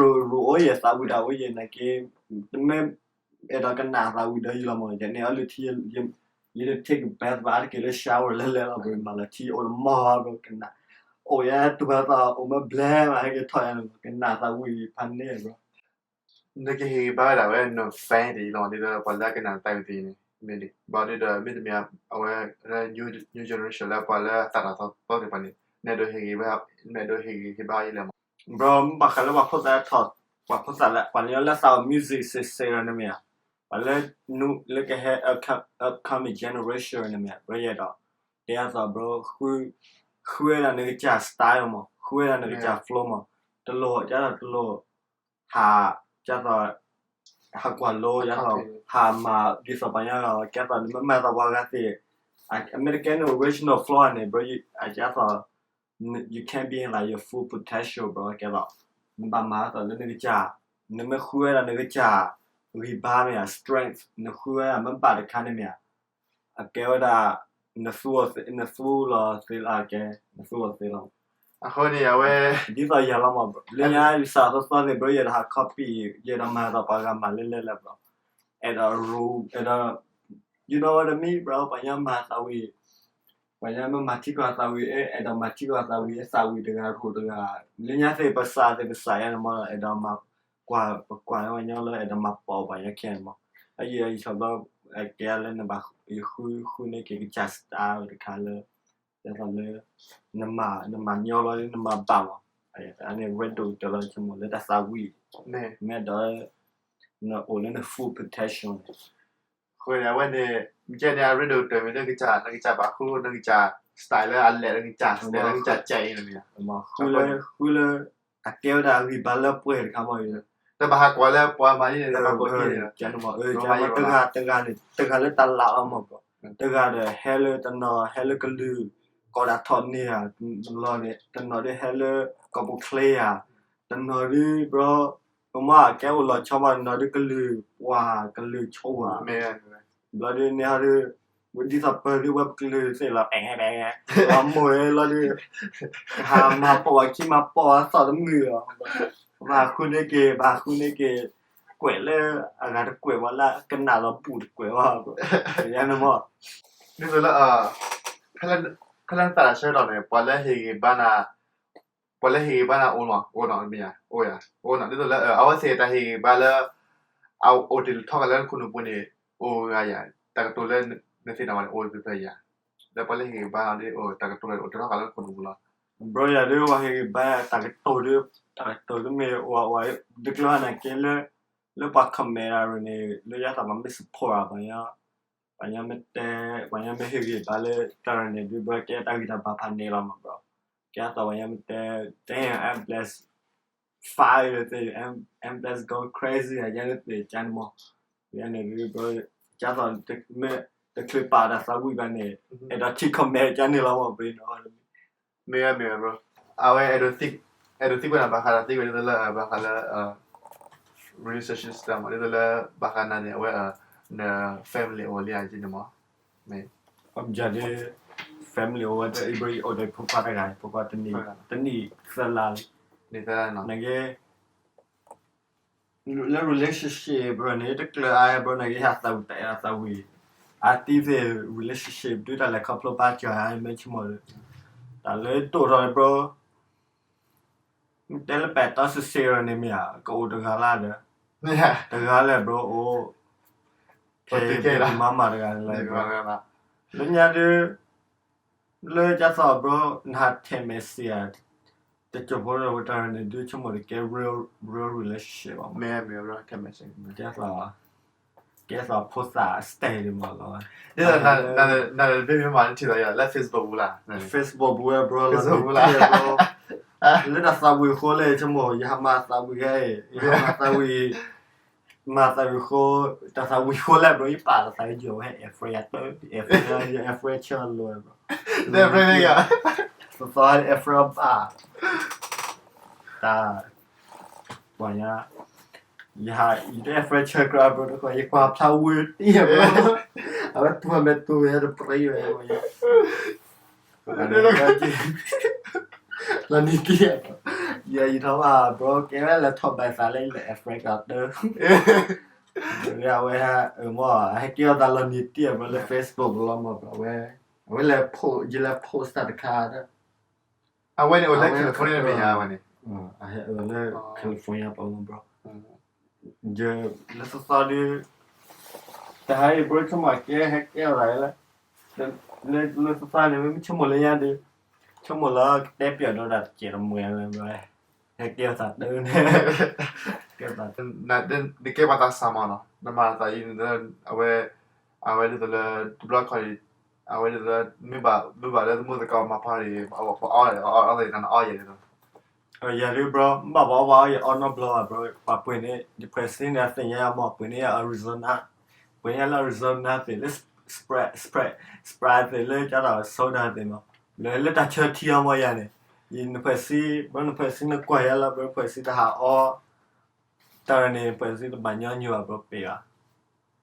အိၣ်ယဲၢ်သးဝံၤဒၣ်အိၣ်ယဲၢ်နာ်က့ တမ့ၢ် အဲၣ်ဒိးကနၣ်သးဝံၤဒီးယလီၤမး ယန့ၢ်အီၤလုၢ်ထံ ယတ take a bath ဘၣ်တက့ၢ်လၢ shower လၢလဲၤလီၤ bro မၤလီၤထံအိၣ်တမီၢ် bro ကနၣ် အိၣ်ယဲတူၢ်ဘၣ်သးအိၣ်မ့ၢ်ဘျဲမး ဟဲက့ၤထီၣ်ယၤန့ၣ် ကနၣ်သးဝံၤဖးန့ၢ် bro နကဟ့ၣ်ဂံၢ်ဘါဝဲဒၣ်ဝဲ န fan သ့ၣ်အံၤလီၤ ဒ်သိးပှၤလၢကနၣ်သးဝံၤသ့ၣ်န့ၣ် ဘၣ်ဒ်ဒီး မ့တမ့ၢ်အဝဲ new generation လၢပှၤလၢအသးတၢ်သီသီသ့ၣ်တဖၣ်န့ၣ် နအဲၣ်ဒိးဟ့ၣ်ဂံၢ်ဘါ နအဲၣ်ဒိးဟ့ၣ်ဂံၢ်ဟ့ၣ်ဘါယလဲၣ်မး bro ဘၣ်ဃးလၢပှၤဖိသၣ်ထီၣ် ပှၤဖိသၣ်လၢ ပှၤကညီလၢသးအိၣ် music စ့ၢ်စ့ၢ်ဒီးန့ၣ်မ့ၢ်ဧါ ပှၤလၢ လၢကဟဲ upcoming generation န့ၣ်မ့ၢ်ဧါ bro ယအဲၣ်ဒိး ကဲအသး bro ဃုဝဲဒၣ်နကစၢ် style မး ဃုဝဲဒၣ်နကစၢ် flow မး တလိၣ် ကဲသိးတလိၣ် ဟး ကဲသိး ဟးကွၢ်လိ ကဲသိး ဟးမၤ ဒ်သိးပှၤညီ ကဲသိးနမ့ၢ်မၤသးပှၤဂၤသ့ၣ် အမ့ၢ်တကဲန့ၣ် original flow န့ၣ် bro ကဲသိး you can't be in like your full potential bro ကဲသိး နဘၣ်မၤသိးလၢနကစၢ် နမ့ၢ်ဃုဝဲဒၣ်နကစၢ် ဂံၢ်ဘါမ့ၢ်ဧါ strength နဃုဝဲဒၣ်မ့ၢ်ဘၣ်တခါန့ၣ်မ့ၢ်ဧါ အကဲဝဲဒၣ် နသူလီၤသ့လီၤ အကဲ နသူလီၤသ့လီၤ အဃိန့ၣ်အဝဲ ဒ်သိးယၤလီၤမး လၢညါယစးသီသီသ့ၣ် bro ယအဲၣ်ဒိးဟး copy ယအဲၣ်ဒိးမၤသိးပှၤဂၤမၤလၢလဲၣ်လဲၣ် bro အဲၣ်ဒိး rule အဲၣ်ဒိး you know what I mean bro ပှၤညီမၤသးဝံၤ ပှၤညီမ့ၢ်မၤထံကီၢ်သးဝံၤ အဲၣ်ဒိးမၤထံကီၢ်သးဝံၤ သးဝံၤတဂၤ rule တဂၤ လၢညါသ့ၣ်ပစးသ့ၣ်ပစးယါန့ၣ်မး အဲၣ်ဒိးမၤကွၢ် ပကွၢ်ပှၤညီလၢအဲၣ်ဒိးမၤပိာ်ပှၤညီခဲန့ၣ်မး အယံာ်အံၤဆီဘျီ အကဲလၢနဘၣ် ယဃုဃုန့ၢ်က့ၤကစၢ် style တခါလၢ ဒ်သိးလၢ နမၤ နမၤညီလီၤ နမၤဘၣ်လီၤ အန့ၣ် riddle တၢ်လီၤ ဆိကမိၣ်လၢတၢ်သးဝံၣ် မ့ၢ်ဒီး နအိၣ်လၢန full protection န့ၣ် အဃိန့ၣ် အဝဲန့ၣ် မ့ၢ်ကဲန့ၣ် အ riddle တၢ်မ့ၢ်နကစၢ် နကစၢ်ဘၣ်ဃု နကစၢ် style လၢအလဲၣ် နကစၢ် style လၢနကစၢ်ကဲအံၤန့ၣ်မ့ၢ် ဃုလၢ ဃုလၢ အကဲဝဲဒၣ်ဂံၢ်ဘါလၢပှဲၤတခါမ့ၢ် တဘၣ်ဟးကွၢ်လၢပှၤမၤန့ၣ် တဘၣ်ကွၢ်က့ၤ တဂၤတဂၤန့ၣ် တဂၤလၢတၢ်လၢအီၤမ့ၢ် တဂၤဒီးဟဲလၢတနီၤ ဟဲလၢကလုာ် ကိးတၢ်ထီၣ်န့ၢ်ဧါ တနီၤန့ၣ် တနီၤဒီးဟဲလၢ ကီၢ်ပူၤချ့ဧါ တနီၤဒုး ဘျီ ပမ့ၢ်ကဲအိၣ်လီၤဆီဘၣ် တနီၤဒုးကလုာ်ပှၢ် ကလုာ်ဆိဝါ ဘျီဒုးန့ၣ်ဟီဒုး ဝဲဒ်သိးပၢၤဒုးဝဲပကလုာ်သ့ၣ်လီၤ ပှၤမိၢ်လီၤဒုး ကဟးမၤပိာ်ဝဲခံမၤပိာ်ဝဲသီၣ်တမုာ်လီၤ ဘၣ်ဃုန့ၢ်က့ၤ ဘၣ်ဃုန့ၢ်က့ၤ ကွဲးလၢအဂၤတကွဲးဘၣ်လၢကနၣ်လီၤဘူၣ်တကွဲးဘၣ် ယန့ၣ်မ့ၢ် ဒ်သိးလၢ ဖဲလၢနသးတၢ်ဆၢကတီၢ်န့ၣ် ပှၤလၢဟ့ၣ်ဂံၢ်ဘါနၤ ပှၤလၢဟ့ၣ်ဂံၢ်ဘါနၤအိၣ်လီၤ အိၣ်နီၤမ့ၢ်ဧါ အိၣ်ယၤ အိၣ်နီၤ ဒ်သိးလၢ အဝဲသ့ၣ်တၢ်ဟ့ၣ်ဂံၢ်ဘါလၢ အအိၣ်တ့ၢ်လီၤထီၣ်က့ၤလၢနခိၣ်နူာ်ပူၤန့ၣ် အိၣ်ဂၤယၤ တၢ်ကတိၤလၢနသ့ၣ်နီၣ်ဘၣ်န့ၣ် အိၣ်တဖျၢၣ်ယၤ လၢပှၤလၢဟ့ၣ်ဂံၢ်ဘါနၤဒ် တၢ်ကတိၤအိၣ်တ့ၢ်လီၤထီၣ်က့ၤလၢနခိၣ်နူာ်ပူၤလီၤ ဘျီယၤဒုး ပှၤဟ့ၣ်ဂံၢ်ဘါတၢ်ကတိၤဒုး တၢ်ကတိၤဒုးမ့ၢ်အိၣ်အိၣ် ဒုးကျၢၤနၤက့လၢ လၢပှၤ comment တၢ်ရၢန့ၣ် လၢယသးပှၤမ့ၢ် support ဧါ ပှၤညီ ပှၤညီမ့ၢ်တဲ ပှၤညီမ့ၢ်ဟ့ၣ်ဂံၢ်ဘါလၢတၢ်ရၢန့ၣ်ဒုး ဘျီကဲတၢ်ဂံၢ်တၢ်ဘါဖးန့ၣ်လီၤမ့ၢ်ဘျီ ကဲသးပှၤညီမ့ၢ်တဲ damn I'm blessed fire သ့ၣ် I'm blessed go crazy ယၤန့ၣ်သ့ၣ်ကန့ၣ်မ့ၢ် ယၤန့ၣ်ဒုး ဘျီ ကဲသး တချုးပာ်တၢ်သးဝံၣ်ဘၣ်န့ၣ် အဲၣ်ဒိးထံ comment ကန့ၣ်လီၤမ့ၢ်ဘျီ မ့ၢ်ဝဲမ့ၢ်ဝဲ bro အဝဲအဲၣ်ဒိးသံကွၢ်နၤဘၣ်ဃးဒီးသံကွၢ်ဒ်သိးလၢဘၣ်ဃးလၢ relationship ဒ်သိးလၢဘၣ်ဃးနၤန့ၣ် အဝဲ န family အိၣ်လံဧါန့ၣ်မ့ၢ် မ့ၢ် family အိၣ်ဝဲ ဘျီအိၣ်ဒီးဖိခွါတဂၤ ဖိခွါတနံၣ် တနံၣ်သၢလါလံ နကဲ လၢ relationship bro န့ၣ် တကျၢၤအါ bro န့ၣ် ကဟးသးဝံၣ်တၢ်အဲၣ်သးဝံၣ် အသံသ့ၣ် relationship ဒုးတၢ်လဲၤခီဖျိဘၣ်စၢၤ မ့ၢ်ဆိကမိၣ် တၢ်လၢတိၢ်ထီၣ် bro တဲလၢပဲာ်တီစံးစ့ၢ်ကီးန့ၣ်မ့ၢ်ဧါ ကအိၣ်တဂၤလၢဒီး တဂၤလဲၣ် bro အိၣ် ဖဲမၤမၤတဂၤလၢ လၢညါဒုး လၢကသီၣ် bro နဟးထဲးမဲာ်စံးဧါ တကၠိဖိဝဲတၢ်န့ၣ် ဒုးဆိကမိၣ်တကဲ real real relationship ဘၣ် ကဲသး ကဲသးဖိသၣ် style ဒ်မးလီၤ ဒ်သိးနဘ့ၣ်မ့ၢ်မၤနထံၣ်လီၤယၤလၢ Facebook ပူၤလၢ Facebook ပူၤဝဲ bro လီၤ bro လၢတၢ်သးဝံၣ်အဃိလဲၣ် ဆိကမိၣ် ယဟးမၤသးဝံၣ်ခဲအံၤ ယဟးမၤသးဝံၣ် မၤသးဝံၣ်ဃိ တၢ်သးဝံၣ်ဃိလဲၣ် bro ယပာ်လီၤသးယိာ်ဝဲ air free ယတၢ် air free ယ air free ဆၢလိာ် bro သီသီ air free ဘၣ် တၢ် ပှၤညါ ယဟး ယတ air free ဆၢကြၢး bro တခီ ယကွၢ်ဖျါဝဲတံၢ် bro အဝဲတူၢ်မဲာ်တူၢ်ဝဲတပြံဝဲ လီၤနံၤတံၢ် ယထီၣ်ဘၣ် bro ကဲဝဲလၢထီၣ်ဘၣ်သးလၢလၢ air free ကတၢၢ် အဝဲ မ့ၢ် ဟဲက့ၤအီၣ်သးလီၤနံၤတံၢ် bro လၢ Facebook လီၤမး bro အဝဲ အဝဲလဲၤ post ယလဲၤ post တၢ်တခါ အဝဲန့ၣ်အိၣ်လၢ California မ့ၢ်ဧါ အဝဲန့ၣ် အဟဲအိၣ်လၢ California ပှၤမး bro လၢသီသီဒုး တဟါအံၤ bro ဆိကမိၣ်ကဲဟဲကဲအီၣ်သးလၢ လၢသီသီန့ၣ် မ့ၢ်ဆိကမိၣ်လၢညါဒုး ဆိကမိၣ်လၢကတဲပျီၣ်ဒီးတၢ်တစဲးတမှဲၤလၢ bro ဟဲကဲအီၣ်သးတၢ်န့ၣ် ကဲသး နကဲပှၤသးစၢ်မးနီၤ နမၤသးအံၤ အဝဲ အဝဲဒ်သိးလၢ တဘျီခီအံၤ အဝဲဒ်သိးလၢ မ့ၢ်ဘၣ် မ့ၢ်ဘၣ်လၢသမုၣ်သကိးမၤဖါဒံး ပအီၣ် အီၣ် အီၣ်သ့ၣ်နၤနအီၣ်ယဲၢ်န့ၣ်လီၤ ယၤဒုး bro မ့ၢ်ဘၣ်ပှၤအီၣ်ဘၣ်အီၣ်ယဲၢ်အီၣ်နီတဘျီဘၣ် bro ပှၤပှ့ၤန့ၣ် ယ present န့ၣ် အသ့ၣ်ညါယၤမး ပှ့ၤန့ၣ်ယၤ Arizona ပှ့ၤန့ၣ်ယၤလၢ Arizona သ့ၣ်လၢ Sprite Sprite Sprite သ့ၣ်လၢကၢ်ဒီး soda သ့ၣ်မး လၢလၢတၢ်ဆၢထံအီၤမးယၤန့ၣ် ယန present bro န present နကွၢ်ယၤလၢ bro န present တဟးအီၣ် တၢ်န့ၣ် present တဘၣ်ညီညီဘၣ် bro ပ့ၤ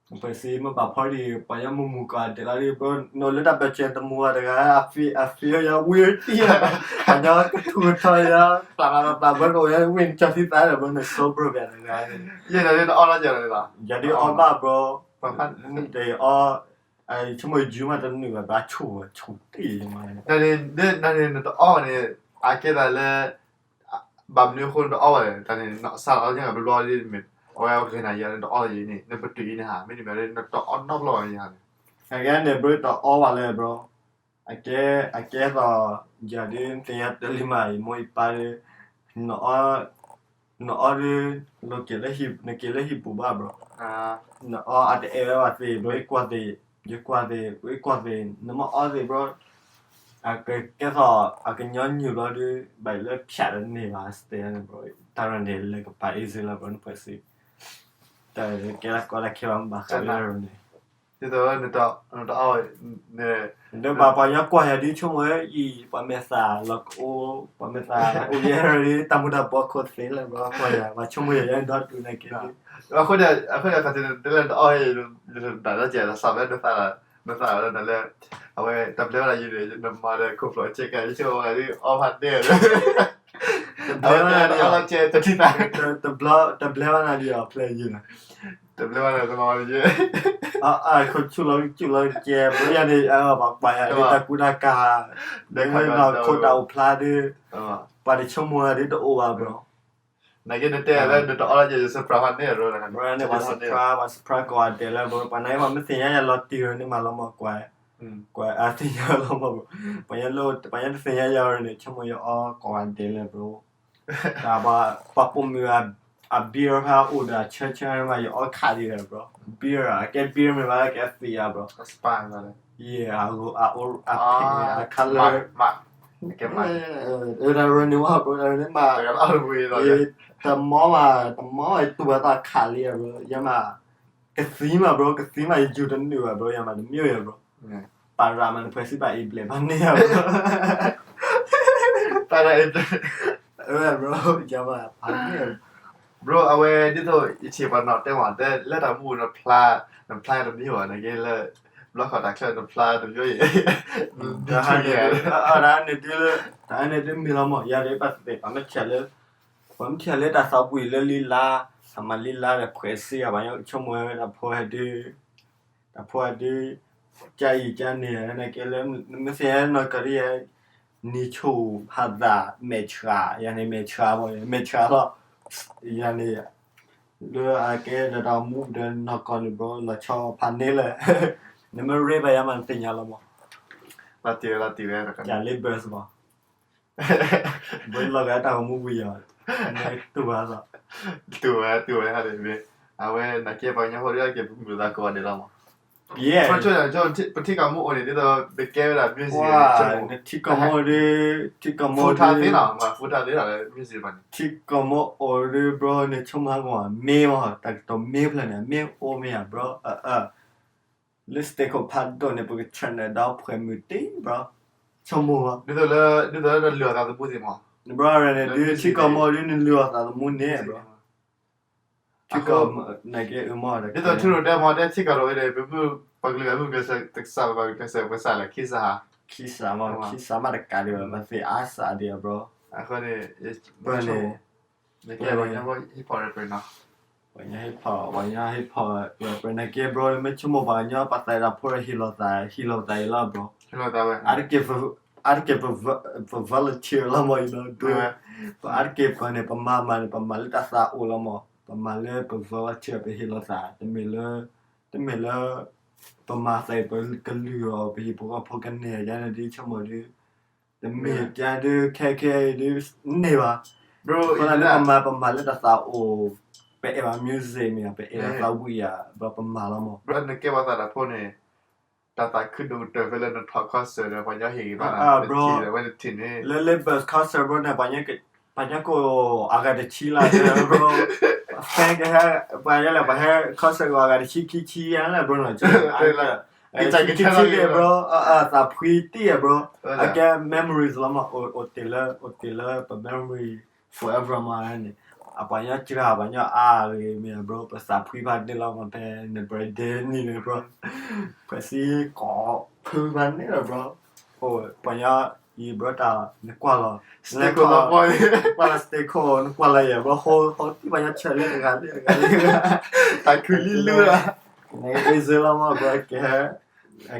ဘၣ် present မ့ၢ်ဘၣ်ဖီဒံး ပှၤညီမုၢ်မုၢ်ကီၢ်ဒဲးလီၤဒံး bro နအိၣ်လၢတၢ်ဘၢၣ်စၢၤတမူဘၣ်တဂၤ အ feel အ feel ယၤ weird တံၢ် ပှၤညီကထူကထီယၤ ပျၢ်လီၤပျၢ် bro ကအိၣ်ယၤ weird ကၠီသံသးဒီး bro န sober ဘၣ်တဂၤ ယဲၢ်န့ၣ်တအီၣ်လီၤယၤလီၤ ယၤဒုးအီၣ်ဘၣ် bro တအီၣ် ယဆိကမိၣ် ယုၢ်မးတနုာ်ဘၣ် ဘၣ်ဆူၣ်ဆူၣ်တံၢ်မး နန့ၣ် နတအီၣ်န့ၣ် အကဲသးလၢ ဘၣ်မနုၤအဃိနတအီၣ်ဘၣ်လဲၣ် တၢ်န့ၣ် စးလီၤညါဘျီဘျီဒ်မ့ၢ် အဝဲအဂ့ၤနၤယၤနတအီၣ်လၢယံၤန့ၣ် နပတုာ်အံၤန့ၣ်ဟး မ့တမ့ၢ်လၢနတအီၣ်နီတဘျီဘၣ်ယၤန့ၣ် အဂ့ၢ်န့ၣ် bro တအီၣ်ဘၣ်လဲၣ် bro အကဲ အကဲသိး ယၤဒုးသ့ၣ်ညါတလံမး ယမိၢ်ယပၢ်ဒုး နအီၣ်ဒုး နက့ၤလၢဟံၣ်ပူၤဘၣ် bro. နအီၣ်အတအဲၣ်ဝဲဘၣ်သ့ bro, ယကွၢ်သ့, ယကွၢ်သ့, ယကွၢ်သ့, နမ့ၢ်အီၣ်သ့ bro, အကကဲထီၣ် အကညီနုၢ်ဘျီဒုး ဘၣ်လၢဖၠးတန့ၢ်ဘၣ် စတဲန့ၣ် bro. တၢ်ရၢန့ၣ် လဲၤကပၤ easy လီၤ bro, နဖှဲးစံ တၢ်ကဲလၢကီတၢ်ခဲဘၣ် မ့ၢ်ဘၣ်ဃးလၢရၢန့ၣ် ဒ်သိးနတအီၣ် ဒီးဘၣ်ပှၤညီကွၢ်ယၤဒ်ဆိကမိၣ်ဝဲအံၤ ပှၤမဲာ်သၣ်လီၤကအိ ပှၤမဲာ်သၣ်အိၣ်ယဲၢ်ဒ် တၢ်မူတၢ်ဘှီခိၣ်သ့လၢ bro, ကွၢ်ယၤ ပှၤဆိကမိၣ်ယၤ ယဲဒီတူၢ်န့ၣ်က့ၤဒ် အဃိန့ၣ် အဃိန့ၣ် ခီၣ်ထံးတဲလၢနအီၣ် နတၢ်လၢကဲ နသးလၢ နသးလၢ အဝဲ တၢ်ဘျဲဝဲဒၣ်ယၤန့ၣ် နမၤဒီးခိၣ်ဖျီၣ်အဆဲးကဲ ယဆိကမိၣ်ဝဲဒ်အီၣ်ဖးဒဲး တဘျဲဝဲနၤဒ်အီၣ်လီၤကဲ တထံၣ်သး တဘျဲဝဲနၤဒ်အီၣ်ဖျဲၣ်ယၤန့ၣ် တဘျဲဝဲနၤတမၤဝဲယဲ အခိၣ်ဆူၣ်လီၤကစူၣ်လီၤကဲ ဘျီယၤန့ၣ် ပှၤကွၢ်ယၤဒ်တၢ်ကူတၢ်ကၤ ဒ်ခိၣ်တၢ်အိၣ်ဖျါဒ် ပှၤတဆိကမိၣ်ဒ်တအိၣ်ဘၣ် bro. နာ်က့နတဲလၢနတအီၣ်လီၤကဲ ယ surprise ဖးန့ၢ် bro, န့ၣ် ပှၤ surprise ပှၤ surprise ကိးဂၤဒဲးလၢ bro, ပှၤနာ်က့ပှၤမ့ၢ်သ့ၣ်ညါယၤလီၤတံၢ်န့ၣ်မးလီၤမး ကွၢ် ကွၢ်အသ့ၣ်ညါလီၤမး bro, ပှၤညီတသ့ၣ်ညါယၤန့ၣ် ဆိကမိၣ်ယအီၣ်ကိးဂၤဒဲးလၢ bro, တၢ်ပှၤပိာ်မုၣ်အ beer ဖဲအိၣ်ဒီးအဆၢဆၢမး ယအီၣ်ခးဒ်ဒီး bro, beer အကဲ beer မ့ၢ်ဘၣ်ကဲအသံးဧါ bro, ယဲ အ pink အ color တၢ်ရၢန့ၣ်ဝဲ bro, တၢ်ရၢန့ၣ်မး bro, တၢ်ရၢန့ၣ်မး တမီဘၣ် တမီဘၣ် တူၢ်ဘၣ်သးခးလံ bro, ယမး ကသံမး bro, ကသံမး ယယူၤတနုာ်ဘၣ် bro, ယမးတမ့ၢ်ယၤ bro, ပၢ်ရၤမး နဖှဲးစံဘၣ်အံၤဘျဲၣ်ဖးန့ၢ် bro, ပၢ်ရၤအံၤဘျဲၣ် bro, ယမးဖးန့ၢ် bro, အဝဲဒ်သိးယထံၣ်ပှၤနီၣ်တဲမး တဲလၢတၢ်မူပူၤ နဖျါ နဖျါတမံၤဘၣ် နာ်က့လၢ ဘျီခီၣ်တၢ်ချၢနဖျါတမံၤ တၢ်န့ၣ်ဒ် တၢ်န့ၣ်ဒ်မ့ၢ်လီၤမး ယၤဒ်ပသ့ၣ် ပှၤမ့ၢ်ထံၣ်လၢ ပှၤမ့ၢ်ထံၣ်လၢတၢ်သးဝံၣ်လၢလံလါ အမၤလံလါဒီးဖှဲးစံ ပှၤညီဆိကမိၣ်ဝဲဒၣ်ဖိဟဲဒုး တၢ်ဖိဟဲဒုး ကအံၤကန့ၣ် နာ်က့လၢ နမ့ၢ်သ့ၣ်ညါနီၢ်ကီၢ်ဒ်ယဲ နံၤဆူၣ်ဟးသး မဲာ်ဆှး ယၤန့ၣ် မဲာ်ဆှးမး မဲာ်ဆှးလီၤ ယၤန့ၣ် လၢအကဲဒီးတၢ်မူဒီးနီၢ်ကီၢ်န့ၣ် bro, လီၤဆီဖးန့ၢ်လၢ နမ့ၢ်ရ့ဘၣ်ယၤမး နသ့ၣ်ညါလီၤမး လီၤတံၢ်ဝဲ လီၤတံၢ်ဝဲ ကလ့ bus မး ဘၣ်လီၤဂာ်တၢ်ဂီၤမူဝံၤယၤ တူၢ်ဘၣ်သး တူၢ်ဝဲ တူၢ်ဝဲ ဟဲဒ်မ့ၢ် အဝဲနာ်က့ပှၤကညီဖိဒ်အက့ၤပမုာ်သးကိးဂၤဒဲးလီၤမး ပထံၣ်ကီၢ်မိၢ်အိၣ်န့ၣ် ဒ်သိးပကဲဝဲဒၣ် music နထံၣ်ကီၢ်မိၢ်ဒ် ထံၣ်ကီၢ်မိၢ်ဒ် ထံၣ်ကီၢ်မိၢ်အိၣ်ဒ် bro န့ၣ် ဆိကမိၣ်မး မ့ၢ်မး တၢ်ကတိၤမ့ၢ်ဖျၢၣ်န့ၣ် မ့ၢ်အိၣ်မ့ၢ်ဧါ bro, လၢ stage ခိၣ်ဖးဒိၣ်န့ၣ် ပက train ဒီးဖှဲးမုၢ်တ့ၣ် bro, ဆိကမိၣ်မး ဒ်သိးလၢ ဒ်သိးလၢတၢ်လုၢ်အသးသမူသ့ၣ်မး bro န့ၣ်ဒ် ထံၣ်ကီၢ်မိၢ်ဒ်န့ၣ်လုၢ်အသးသမူန့ၣ် bro, ထံၣ်ကီၢ်မိၢ် နာ်က့အမး ဒ်သိးထူရိၤတဲမး တဲထံၣ်ကီၢ်ရိၤန့ၣ် ပမုၢ်ပှၤကလုာ်ဂၤမုၢ်ကစၢ် တကစၢ်ပှၤကလုာ်ကစၢ် ပှၤစၢ်လၢခံစးဟး ခံစးမး ခံစးမးတကးဒံးဘၣ် ပသ့ၣ်အါစးဒံး bro, အဃိန့ၣ် ပှၤကညီ hip hop rapper နီၤ ပှၤကညီ hip hop ပှၤကညီ hip hop rapper နာ်က့ bro မ့ၢ်ဆိကမိၣ်ပှၤကညီ ပှၤသးတၢ်ဖိဒီးဟ့ၣ်လီၤသး ဟ့ၣ်လီၤသးအံၤလီၤ bro, အါတက့ၢ် အါတက့ၢ် ပ volunteer လီၤမး အံၤလီၤ အါတက့ၢ်ပှၤန့ၣ် ပမၤမးန့ၣ် ပမၤလၢတၢ်သးအိၣ်လီၤမး ပမၤလၢပ volunteer ပဟ့ၣ်လီၤသး တမ့ၢ်လၢ တမ့ၢ်လၢ ပမၤသးအံၤ ပကလုၢ်အီၤ ပဟံၣ်ဖိဃီဖိကန့ၢ်ယါန့ၣ်ဒ်ဆိကမိၣ်ဒ် တမ့ၢ်ကါဒ်ခဲခဲအံၤဒ် န့ၢ်ဘၣ် အဃိသတးန့ၣ် ပမၤ ပမၤလၢတၢ်သးအိၣ် ပအဲၣ်ဘၣ် music မ့ၢ် ပအဲၣ်ဘၣ်သးဝံၣ်ယါ ဘျီပမၤလီၤမး bro နကဲပှၤသးတၢ်ဖိန့ၣ် တၢ်သးခုဒိၣ်ကတၢၢ်ဖဲလၢနထီၣ် concert ဒီးပှၤညီဟ့ၣ်ဂံၢ်ဘါနၤ bro ဝဲတထံၣ်န့ၣ် လၢ လၢ bus concert bro န့ၣ် ပှၤညီကိးအဂၤတဆံလၢ bro, fan ကဟဲ ပှၤညီလဲၣ် ပှၤဟဲ concert ကိးအဂၤတဆံခံဆံယါလဲၣ် bro နီၤ ခံဆံခံဆံ bro, သးဖှံတံၢ်ယါ bro, အကဲ memories လီၤမး အိၣ်တ့ၢ်လၢ အိၣ်တ့ၢ်လၢပ memory forever မးန့ၣ် အပှၤညီစှၤ ပှၤညီအါဂ့ၤမ့ၢ် bro ပသးဖှံဘၣ်န့ၣ်လီၤမး ဖဲန birthday နံၤန့ၣ် bro, ဖှဲးစံကိးဖုဘၣ်န့ၣ်လီၤ bro, အိၣ် ပှၤညီအံၤ bro တၢ်နကွၢ်လီၤ ကွၢ်လီၤ stage ခိၣ် နကွၢ်လီၤယဲၢ် bro, ဟိ ဟိတံၢ်ပှၤညီဆဲးလၢတဂၤလၢတဂၤလၢ တၢ်ခုလံလုၢ်လီၤ န easy လီၤမး bro, ကဲ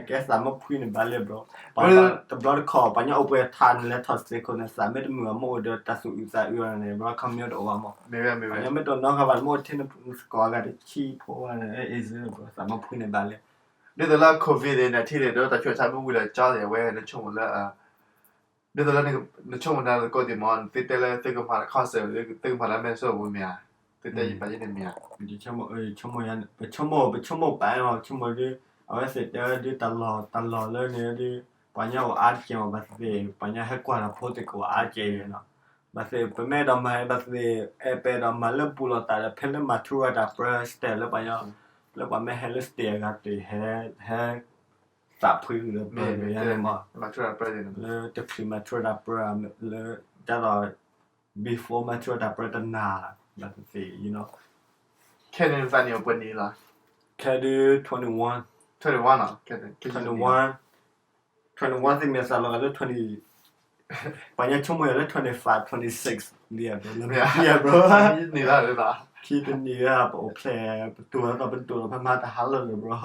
ကဲသးမ့ၢ်ဖှံန့ၣ်ဘၣ်လဲၣ် bro, တဘျီတခီၣ် ပှၤညီအိၣ်ပှဲၤထးန့ၣ် လဲၤထီၣ် stage ခိၣ်န့ၣ် သးမ့ၢ်တမုာ်ဘၣ် မ့ၢ်အိၣ်ဒီးတၢ်သူၣ်အုးသးအုးအီၤန့ၣ် bro ခီမ့ၢ်တအိၣ်ဘၣ်မး ပှၤညီမ့ၢ်တအိၣ်နီတဂၤဘၣ် မ့ၢ်အိၣ်ထဲန့ၣ် နစကိးအဂၤတဆံဖိဘၣ်န့ၣ် easy လီၤ bro, သးမ့ၢ်ဖှံန့ၣ်ဘၣ်လဲၣ် ဒ်သိးလၢ covid nineteen န့ၣ် ဒီးတၢ်ဆူးတၢ်ဆါမ့ၢ်ဝံၤလီၤကၠီန့ၣ် အဝဲနဆိကမိၣ်လၢ ဒ်သိးလၢနဆိကမိၣ်တၢ်သကိးသ့ၣ်မး နသုတဲလၢသုကမၤ concert သုကမၤလၢ Minnesota ပူၤမ့ၢ်ဧါ, သုတဲယပာ်ယဲန့ၣ်မ့ၢ်ဧါ, ပဆိကမိၣ် ပဆိကမိၣ်ပာ် ပဆိကမိၣ်ဒ် အဝဲသ့ၣ်တဲဝဲဒ်တၢ်လီၢ် တၢ်လီၢ်လၢန့ၣ်ဒ် ပှၤကညီအိၣ်အါတက့ၢ်မး ဘၣ်သ့ၣ်သ့ၣ် ပှၤကညီဟဲကွၢ်တၢ်ဖိသ့ၣ်ကအိၣ်အါကဲအံၤနီၤ, ဘၣ်သ့ၣ် ပမ့ၢ်အဲၣ်ဒိးမၤ ဘၣ်သ့ၣ် အဲၣ်ပအဲၣ်ဒိးမၤလၢပူၤလိာ်သးဒီး ဖဲလၢ Natura တၢ်ပြၢ state လၢပှၤကညီ လၢပှၤမ့ၢ်ဟဲလၢ state အဂၤသ့ၣ် ဟဲ ဟဲ သးဖှံဂ့ၤလၢပှၤန့ၣ်မး, လၢတချုး Natura တၢ်ပြၢ လၢ ဒ်သိး before Natura တၢ်ပြၢတနၤ ဘၣ်သ့ၣ်သ့ၣ် ခဲန့ၣ်နသးနံၣ်အိၣ်ပှဲၤနံၣ်လီၤ, ခဲဒု twenty-one, twenty-one, twenty-one သ့ၣ်မ့ၢ်သးလီၤဂာ်လၢ twenty, ပှၤကညီဆိကမိၣ်ယၤလၢ twenty-five, twenty-six လံဧါ bro, လၢမ့ၢ်ဧါ bro, ခံတနံၣ်ဧါ ပအိၣ်ဖျဲၣ် ပတိၢ်အသီ ပဒိၣ်ဒီးဖဲမၤတၢ်ဟးလီၤလၢ bro,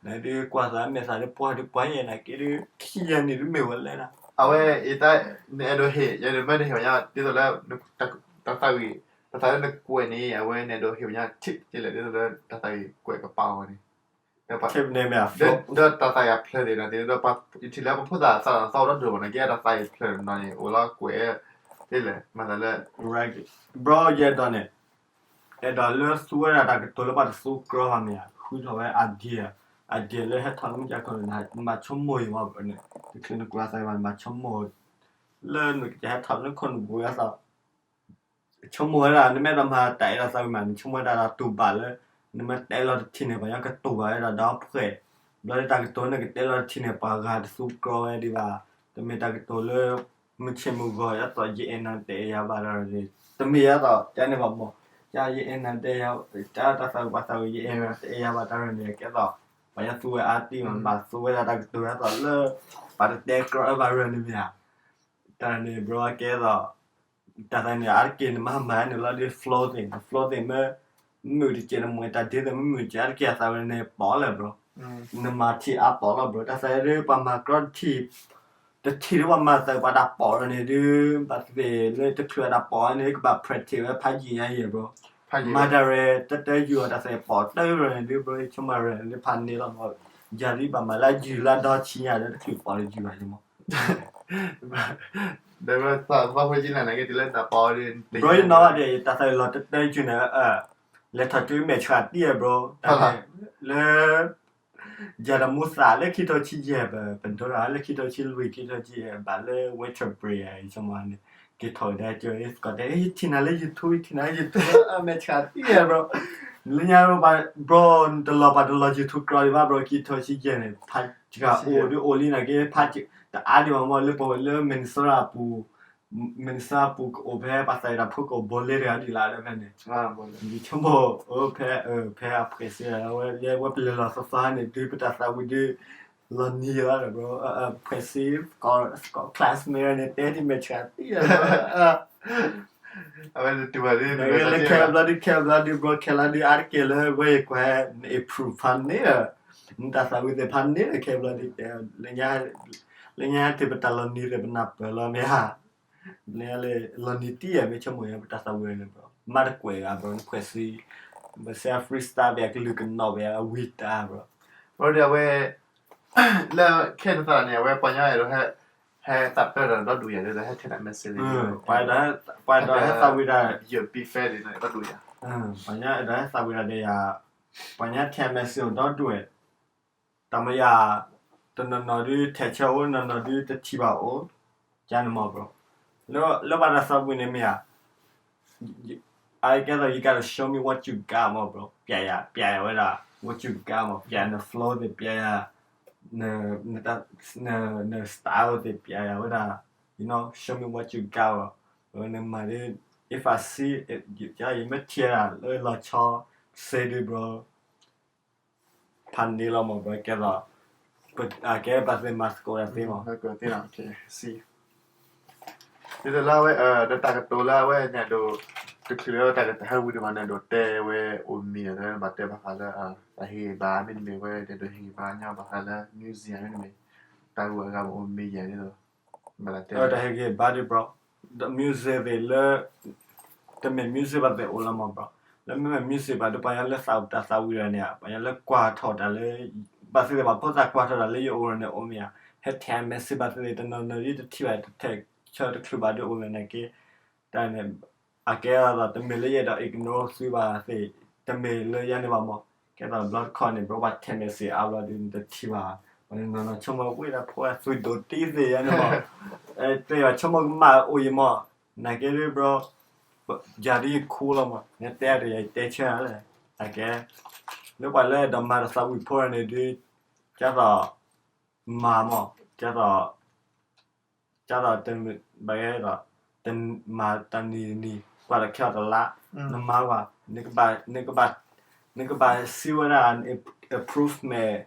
နဒုးကွၢ်သးမဲာ်သးဒုးပှၢ်ဒုးပှၢ်ယဲၢ်နၤက့ဒုး ခံယဲၢ်နံၣ်ဒုးမ့ၢ်ဝဲလဲၣ်နီၤ, အဝဲ နအဲၣ်ဒိးဟ့ၣ် ယဲဒုးမ့ၢ်နဟ့ၣ်ပှၤကညီ ဒ်သိးလၢ တၢ်သးဝံၣ် တၢ်သးလၢနကွဲးန့ၣ် အဝဲနအဲၣ်ဒိးဟ့ၣ်ပှၤကညီ tip ဒ်လဲၣ် ဒ်သိးလၢတၢ်သးဝံၣ်ကွဲးကပာ်အီၤန့ၣ် tip န့ၣ်မ့ၢ် ဒီးတၢ်သးဝံၣ်အဖျၢၣ်သ့ၣ်နီၤ ဒ်သိး ယထံၣ်လၢပဖိသၣ်သးသီဒီဒိၣ်မးန့ၣ် ကဲတၢ်သးဝံၣ်ဖျၢၣ်နီၤန့ၣ် အိၣ်လီၤကွဲး ဒ်လဲၣ် မၤသးလၢ bro, ယအဲၣ်ဒိးန့ၣ် အဲၣ်ဒိးလၢသူဝဲဒၣ်တၢ်ကတိၤလၢပှၤတသူကြီဘၣ်မ့ၢ်ဧါ, ဃုထီၣ်ဝဲ idea, idea လၢဟဲထီၣ်လၢမုၢ်ကခီန့ၣ် မၤဆိကမိၣ်အံၤမး ဘၣ်န့ၣ် တချုးနကွၢ်သးဘၣ် မၤဆိကမိၣ် လၢနကဟဲထီၣ်လၢခိၣ်နူာ်ပူၤအသး ဆိကမိၣ်ဝဲဒၣ် နမ့ၢ်အဲၣ်ဒိးမၤတၢ်အဲၣ်ဒိးသးဝံၣ်မး နဆိကမိၣ်ဝဲဒၣ်တၢ်တူၢ်ဘၣ်လၢ နမ့ၢ်တဲလီၤတထံၣ်န့ၣ် ပှၤကညီကတူၢ်ဘၣ်ဝဲဒၣ်ဒီးဖှဲး, ဘျီဒ်တၢ်ကတိၤနကတဲလီၤတထံၣ်န့ၣ် ပှၤဂၤတသူကြီဝဲဒံးဘၣ်, တမ့ၢ်တၢ်ကတိၤလၢ မုၢ်ဆ့ၣ်မုၢ်ဂီၤ ယသးယအဲၣ်နၤတအဲၣ်ယၤဘၣ်တၢ်န့ၣ်, တမ့ၢ်ယသး တဲန့ၣ်ဘၣ်မး, ယအဲၣ်နၤတအဲၣ်ယၤ, တၢ်သးဝံၣ်ပှၤသးဝံၣ် ယအဲၣ်နၤတအဲၣ်ယၤဘၣ်တၢ်န့ၣ် ကဲသိး ပှၤကညီသူဝဲအါတံၢ်မး ဘၣ်သူဝဲဒၣ်တၢ်ကတိၤဒ်သိးလၢ ပှၤတတဲကြီအၢဘၣ်ရၢၢ်န့ၣ်မ့ၢ်ဧါ, တၢ်န့ၣ် bro ကဲသိး တၢ်သးန့ၣ် အါတက့ၢ်နမၤမၤန့ၣ်လီၤဒ် flow သ့ၣ် flow သ့ၣ်မ့ၢ် မုာ်တကဲးနမ့ၢ်တၢ်ဒ်သိးမ့ၢ်မုာ်တကဲး အါတက့ၢ်အသးဝံၣ်န့ၣ် ပီၣ်လၢ bro, နမၤထံၣ်အါပီၣ်လီၤ bro, တၢ်သးဒ်ပှၤမၤကြီတထံၣ် တထံၣ်ဒ်ပှၤမၤသးပှၤတၢ်ပီၣ်လီၤန့ၣ်ဒုး ဘၣ်သ့ၣ်လၢတချုးအတၢ်ပီၣ်န့ၣ် ကဘၣ် practice ဝဲဖးယံာ်ညါယဲၢ် bro, မၤတၢ်ရဲၣ် တၢ်တယုၢ်အတၢ်သးပီၣ်တၢ်ရၢၢ်န့ၣ်ဒုး bro ဆိကမိၣ်ရဲၣ်လၢဖးန့ၢ်လီၤမး, ယၤဒ်ဘၣ်မၤလၢယုၢ်လၢဒီဆံညါဒီးတချုးပီၣ်လၢယုၢ်ဘၣ်ယဲၢ်မး ဒီးသးဖိကံနၤန့ၣ်က့ၤတုၤလၢတၢ်ပီၣ်ဒ် bro ယနီၣ်ဘၣ်ဒ် တၢ်သးလီၤတၢ်တၢ်ယုၢ်န့ၣ် လဲၤထီၣ်ကၠိမဲာ်ဆှးတံၢ် bro တၢ်န့ၣ် လၢ ယၤဒီးမူသးလၢခံထိဆံယဲၢ် ပဒိလီၤလၢခံထိဆံလွံၢ် ခံထိဆံယဲၢ် ဘၣ်လၢ winter break အံၤ ဆိကမိၣ်န့ၣ် က့ၤထီၣ်ကဒါကၠိ သကိးတဲ ယထံၣ်နၤလၢ YouTube ယထံၣ်နၤလၢ YouTube မဲာ်ဆှးတံၢ် bro လၢညါ bro တလီၤပှၤတလီၤ YouTube ကြီဒံးဘၣ် bro ခံထိဆံယဲၢ်န့ၣ် ဖးစှၤအိၣ်ဒ်အိၣ်လံန့ၣ်က့ ဖးတအါဒံးဘၣ်မး လၢပဝဲလၢ Minnesota အပူၤ Minnesota အပူၤကအိၣ်ဖဲပှၤသးဝံၣ်တၢ်ဖိကအိၣ်ဘိလ့တဂၤဒ်လဲၣ်ဖဲန့ၣ် ယဆိကမိၣ် ဖဲ ဖဲအဖှဲးစ့ဝဲ လၢဝဲပလဲၤလီၤသီသီန့ၣ် ဒုးပတၢ်သးဝံၣ်ဒုး လီၤနံၤလီၤ bro ဖှဲးစ့ ကီး classmate န့ၣ် တဲဒ်မဲာ်ဆှးတံၢ် အဝဲ လၢခဲဘျီဒုး ခဲဘျီဒုး bro ခဲလၢာ်ဒုး အါတက့ၢ်လၢဝဲယကွၢ် န improve ဖးန့ၢ်ဒီး နတၢ်သးဝံၣ်သ့ၣ်ဖးန့ၢ်ဒီး ခဲဘျီဒုး လၢညါတ့ၢ်ပတၢ်လီၤနံၤသ့ၣ် ပနၢ်ပၢၢ်လီၤမ့ၢ်ဧါ လၢညါလၢ လီၤနံၤတံၢ်ယဲၢ် မ့ၢ်ဆိကမိၣ်ယဲၢ် ပတၢ်သးဝံၣ်န့ၣ် bro မၤတကွဲးဂၤ bro နဖှဲးစ့ ဘၣ်ဆၣ် freestyle ဘၣ်ကလုာ်ကနီၣ်ဘၣ်အဝံတၢ် bro ဘၣ်ဒီးအဝဲ လၢခဲနသးန့ၣ် အဝဲပှၤကညီအဲၣ်ဒိး ဟဲသးပၢဒီးဒီဒူၣ်ယၤ ဒ်သိးဟဲထဲနၤ message လံ ပှၤအဲၣ်ဒိးဟဲသးဝံၣ်တၢ် ယပံၤဖဲဒ်န့ၣ် ဒီဒူၣ်ယၤ ပှၤကညီအဲၣ်ဒိးဟဲသးဝံၣ်တၢ်ဒီးယၤ ပှၤကညီထဲ message အိၣ်ဒီဒူၣ်ဝဲ တၢ်မၤယၤ တနီၤနီၤဒုးထဲးဆၢအိၣ် နီၤနီၤဒုးတထံၣ်ဘၣ်အိၣ် ကန့ၣ်မး bro လၢပှၤတၢ်သးဝံၣ်န့ၣ်မ့ၢ်ဧါ I guess you gotta show me what you got မး bro ပျးယၤ ပျးယၤဝဲဒၣ် what you got မး ပျးန flow သ့ၣ် ပျးယၤ န style သ့ၣ် ပျးယၤဝဲဒၣ် you know show me what you got မး နမၤဒ် if I see ယမ့ၢ်ထံၣ်ဒၣ်လၢလီၤဆီ စ့ဒုး bro ဖးန့ၢ်လီၤမး bro ကဲသိး ကဲပှၤသ့ၣ်မၤသကိးတၢ်သ့မး ဒ်သိးလၢအဝဲ ဒီးတၢ်ကတိၤလၢအဝဲန့ၣ်ဒိး တချုးလၢတၢ်ကဟဲဝံၤဒံးဘၣ်န့ၣ်ဒိးတဲဝဲအိၣ်မံၤဒီး ဘၣ်တဲဘၣ်ဃးလၢ တၢ်ဟ့ၣ်ဂံၢ်ဘါမ့တမ့ၢ်ဝဲ တၢ်ဒိးဟ့ၣ်ဂံၢ်ဘါညီဘၣ်ဃးလၢ music မ့တမ့ၢ် တၢ်ဂုၤအဂၤမ့ၢ်အိၣ်မံၤယဲၢ်ဒ်သိး တၢ်ဟ့ၣ်ဂံၢ်ဘါဒ် bro ဒီး music သ့ၣ်လၢ တမ့ၢ် music ဘၣ်သ့ၣ်အိၣ်လီၤမး bro လၢမ့မ့ၢ် music ဘၣ်ဒီး ပှၤကညီလၢသးတၢ်သးဝံၣ်တၢ်န့ၣ် ပှၤကညီလၢကွၢ်ထီၣ်တၢ်လၢ ဘၣ်သ့ၣ်သ့ၣ်ပှၤဖိသၣ်ကွၢ်ထီၣ်တၢ်လၢယအိၣ်န့ၣ်အိၣ်မ့ၢ်ဧါ, ဟဲထဲး message ဘၣ်သ့ၣ်သ့ၣ် တနီၤနီၤဒ်တထံၣ်ဘၣ် တထဲးဆၢတချုးဘၣ်ဒ်အိၣ်လၢၤန့ၣ်က့, တၢ်န့ၣ် အကဲအသိးတမ့ၢ်လၢယအဲၣ်ဒိး ignore သုဘၣ်သ့ၣ်, တမ့ၢ်လၢယၤန့ၣ်ဘၣ်မး, ကဲသိးတဘျီတခီၣ်န့ၣ် ဘျီပှၤထဲး message အါဘျီဒ်နတထံၣ်ဘၣ်, ပှၤနီၤနီၤဆိကမိၣ်ဝဲဒၣ်ဖိသွံၣ်ဒိၣ်တံၢ်သ့ၣ်ယၤန့ၣ်မး, တဲယၤဆိကမိၣ်ကမၣ်အိၣ်ယံၤမး, နာ်က့ဒ်ဘျီ ယၤဒ်ယခူလီၤမး, နတဲအါတယၤယတဲဆၢလဲၣ်, အကဲ လၢပှၤလၢအဲၣ်ဒိးမၤတၢ်သးဝံၣ်ဖိန့ၣ်ဒ် ကဲသိး မၤမး, ကဲသိး ကဲသိး ဘၣ်ဂဲဒီး မၤတၢ်နံၤတနံၤ ကွၢ်လီၤခဲအီၤတလါ, နမၤကွၢ်, နကဘၣ် နကဘၣ်စံးဝဲဒၣ် improvement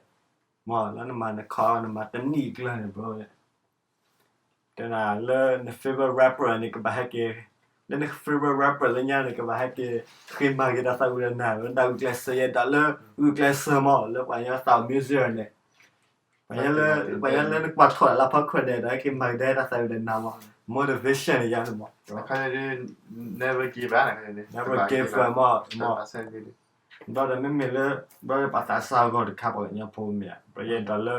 မး လၢနမၤနခီ နမၤတနံၣ်ကျၢၤန့ၣ် bro တဲနၤလၢန favorite rapper န့ၣ် ကဘၣ်ဟဲက့ၤ, လၢန favorite rapper လၢညါန့ၣ် ကဘၣ်ဟဲက့ၤ ဃ့မၤက့ၤတၢ်သးဝံၣ်ဒီးနၤ လၢတၢ်ဂုာ်ကျဲးစၢးယဲဒီးလၢ ဂုာ်ကျဲးစၢးမး လၢပှၤကညီသး music န့ၣ် ပှၤလၢ ပှၤလၢနကွၢ်ထီၣ်လၢဖီခိၣ်န့ၣ် ဒီးဟဲက့ၤမၤက့ၤတၢ်သးဝံၣ်ဒီးနၤမး motivation န့ၣ်ယါန့ၣ်မး never give up, never give up မး မး ဘျီဒီးမ့မ့ၢ်လၢ ဘျီဒီးပှၤသးစၢ်ဂီၤတခါ ပှၤကညီဖိမ့ၢ်ဧါ ဘျီယဲဒီးလၢ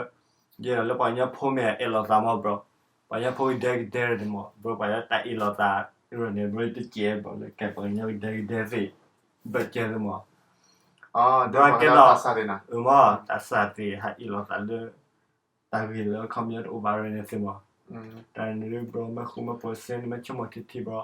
ယဲဒီးလၢပှၤကညီဖိမ့ၢ်အဲၣ်လိာ်သးမး bro, ပှၤကညီဖိကဒဲကဒဲန့ၣ်မး bro ပှၤလၢတၢ်အဲၣ်လိာ်သး အန့ၣ် bro တကဲး bro လၢကဲပှၤကညီကဒဲကဒဲသ့ၣ် ဘၣ်ကဲသ့ၣ်မး bro ကဲဒီး မး တၢ်စၢ်သ့ၣ်ဟးအဲၣ်လိာ်သးလၢ တၢ်ဂ့ၢ်လၢအခီပညီတအိၣ်ဘၣ်ရၤန့ၣ်သ့ၣ်မး တၢ်န့ၣ်ဒ် bro မ့ၢ်ဃူမ့ၢ်ဖိးစ့ နမ့ၢ်ဆိကမိၣ်ထံထံ bro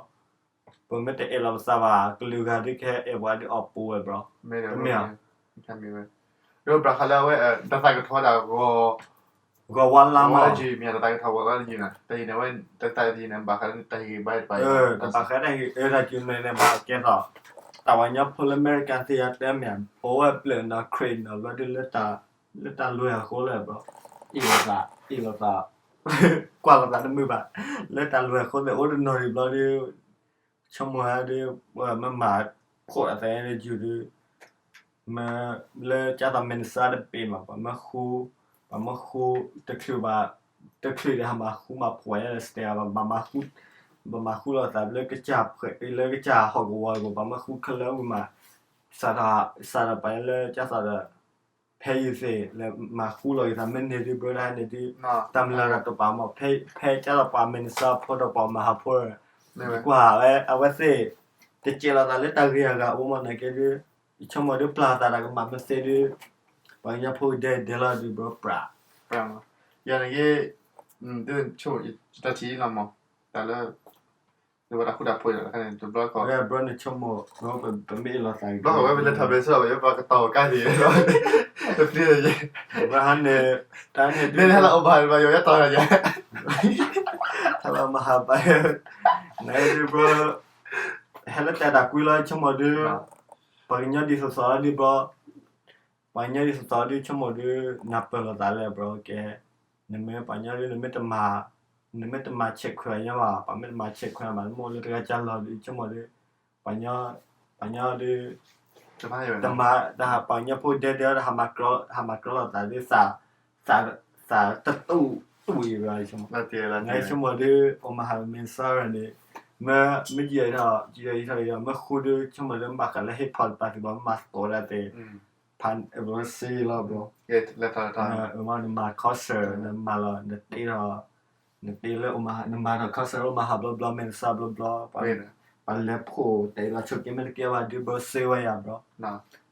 ပမ့ၢ်တအဲၣ်လိာ်ပသးဘၣ် ကလုာ်ဂၤဒ်ကဟဲအဲၣ်ပှၤဒ်အီၤပူၤဝဲ bro တမ့ၢ်ဧါ ဒီးဘၣ်ဃးလၢအဝဲ တၢ်သးကထီၣ်ဝဲဒၣ် ဂီၤဝါလါမး မ့ၢ်တၢ်သးကထီၣ်ဝဲလၢယံၤန့ၣ် တၢ်ယံၤန့ၣ်ဝဲ တၢ်သးယံၤန့ၣ် ဘၣ်ဃးလၢတၢ်ဟ့ၣ်ဂံၢ်ဘါတပၤ တဘၣ်ဃးတၢ်ဟ့ၣ်အၢတၢ်ကၠူၤန့ၣ်န့ၣ် ဘၣ်ကဲသိး တၢ်ပှၤကညီဖိလၢအမဲရကၤသ့ၣ်ယါတဲမ့ၢ် အိၣ်ဝဲပျၢၣ်နီၤ ခရံာ်နီၤ ဘျီဒ်လၢ လၢတၢ်လွဲၢ်အဃိလၢ bro အ့ၣ်လိာ်သး အ့ၣ်လိာ်သး ကွၢ်လိာ်သးတမုာ်ဘၣ် လၢတၢ်လွဲၢ်အဃိသ့ၣ် အိၣ်တနီၤဒံးဘျီဒ် ဆိကမိၣ်ဝဲဒ် မ့ၢ်မၤခိၣ်အသးန့ၣ်ယုၢ်ဒ် မ့ၢ်လၢကၢ်သိး Minnesota တဘ့ၣ်မး ပှၤမ့ၢ်ဃူ ပှၤမ့ၢ်ဃူ တချုးဘၣ် တချုးဒီးဟးမၤဃူမၤဖိးယါဒီး စတဲ ဘၣ်မၤဃူ ဘၣ်မၤဃူလိာ်သးလၢကစၢ် လၢကစၢ်ဟီၣ်ကဝီၤအပူၤ ပှၤမ့ၢ်ဃူခဲလၢာ်ဝံၤမး စးထီၣ် စးထီၣ်ပှၤလၢကၢ်သိးဒီး ဖဲယုၢ်သ့ၣ် လၢမၤဃူလိာ်က့ၤသးမ့ၢ်န့ၢ်ဒ် bro ဒၣ်န့ၣ်ဒ် တၢ်မျၢ်တၢ်တပၤမး ဖဲကၢ်သိးပှၤ Minnesota ဖိဒီးပှၤမၤဟးဖိ ယကွၢ်ဝဲ အဝဲသ့ၣ် တစဲးလိာ်သးလၢတၢ်ဂ့ၤအဂၤအိၣ်မး နာ်က့ဒ် ယဆိကမိၣ်ဒ်ပျၢ်သးတၢ်ကမၣ်မ့ၢ်သ့ဒ် ပှၤကညီဖိကဒဲကဒဲလီၤဒ် bro ပြး ယၤန့ၣ်က့ ဒ်ဆိကမိၣ်တၢ်ထံၣ်လီၤမး တၢ်လၢ ဒ်ဝဲတၢ်ဃူတၢ်ဖိးတခါန့ၣ် တဘျီဃီ bro နဆိကမိၣ် bro ပမ့ၢ်အ့ၣ်လိာ်သး ဘျီဃီဝဲပလဲၤထီၣ်ဘဲဆၢ ပယဲပှၤကတီၤကါဒ် တသ့ ဘၣ်ဟါန့ၣ် တၢ်န့ၣ်ဒ် ဟဲလီၤအိၣ်ဘၣ်ဘၣ် ယိၤယဲတီၤယၤ ဟဲလီၤမၤဟးဘၣ် နဒ် bro ဟဲလၢတၢ်တၢ်ကွံလီၤ ဆိကမိၣ်ဒ် ပှၤကညီဒ်သိးသိးလီၤဒ် bro ပှၤကညီဒ်သိးသိးဒ် ဆိကမိၣ်ဒ် နၢ်ပၢၢ်လိာ်သးလဲၣ် bro ကဲ နမ့ၢ်ပှၤကညီဒ် နမ့ၢ်တမၤ နမ့ၢ်တမၤဆဲးခွဲးအီၤညီဘၣ် ပှၤမ့ၢ်တမၤဆဲးခွဲးအီၤဘၣ် နမ့ၢ်အိၣ်လၢတဂၤကၢ်လီၤဒ် ဆိကမိၣ်ဒ် ပှၤကညီ ပှၤကညီဒ် တမၤ တဟးပှၤကညီဖိဒဲဒဲ တဟးမၤကြၢး ဟးမၤကြၢးလိာ်သးဒ်သး သးတတူၢ်တူၢ်အံၤဘၣ် နဆိကမိၣ်ဒ် အိၣ်မၤဟးမ့ၢ်စၢ်ရၤန့ၣ် မ့ၢ် မ့ၢ်ယဲထီၣ် ယဲထီၣ် မ့ၢ်ဃူဒ် ဆိကမိၣ်ဒ် မ့ၢ်ဘၣ်ဃးလၢ hip hop တပၤသ့ၣ်ဘၣ် မ့ၢ်မၤသကိးဒၣ်သ့ၣ် ဖး ဘၣ်စ့လီၤ bro နမၤ concert နမၤလီၤ နတ့ထီၣ် နတ့လၢ နမၤဒီး concert လၢ Omaha ဘျီဘျီ Minnesota ဘျီဘျီ ပှၤလဲၤဖှိၣ်တဲလီၤဆိက့ မ့ၢ်တကဲဘၣ်ဒ် bro စ့ဝဲယၤ bro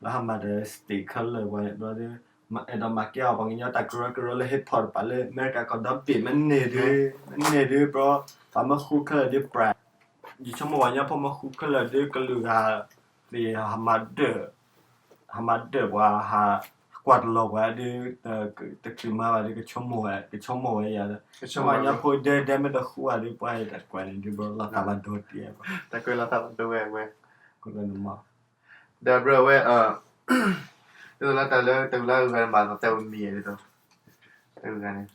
လၢဟးမၤဒီး state ခဲလၢာ် ပှၤဘျီဒ် အဲၣ်ဒိးမၤကဲအီၤ ပှၤကညီတၢ်ကရၢကရိလၢ hip hop တပၤလၢ အမဲရကၤကီၢ်ဒီဘ့ၣ် မ့ၢ်န့ၢ်ဒ် မ့ၢ်န့ၢ်ဒ် bro ပှၤမ့ၢ်ဃူခဲလၢာ်ဒ် ပြး ယဆိကမိၣ်ပှၤကညီဖိမ့ၢ်ဃူခဲလၢာ်ဒ် ကလုာ်ဂၤသ့ၣ် ဟးမၤဒၢၣ် ဟးမၤဒၢၣ်ပှၤ ဟးကွၢ်တလီၤပှၤဒ် တချုးမၤဘၣ်ဒ် ကဆိကမိၣ်ဝဲ ကဆိကမိၣ်ဝဲယၤလၢ ပှၤကညီဖိဒဲဒဲမ့ၢ်တဃူဘၣ်ဒ် ပှၤအံၤတၢ်ကွဲးန့ၣ်ဒ် bro လီၤသးဘၣ်ဒိတံၢ် တၢ်ကွဲးလီၤသးဘၣ်ဒိဝဲဝဲ ဒီး bro ဝဲ ဒ်သိးလၢတၢ်လၢတၢ်ဝံၤလၢအဂၤန့ၣ် ဘၣ်သးတဲဝဲမံၤဒ်သိး တၢ်ဝံၤဂၤန့ၣ်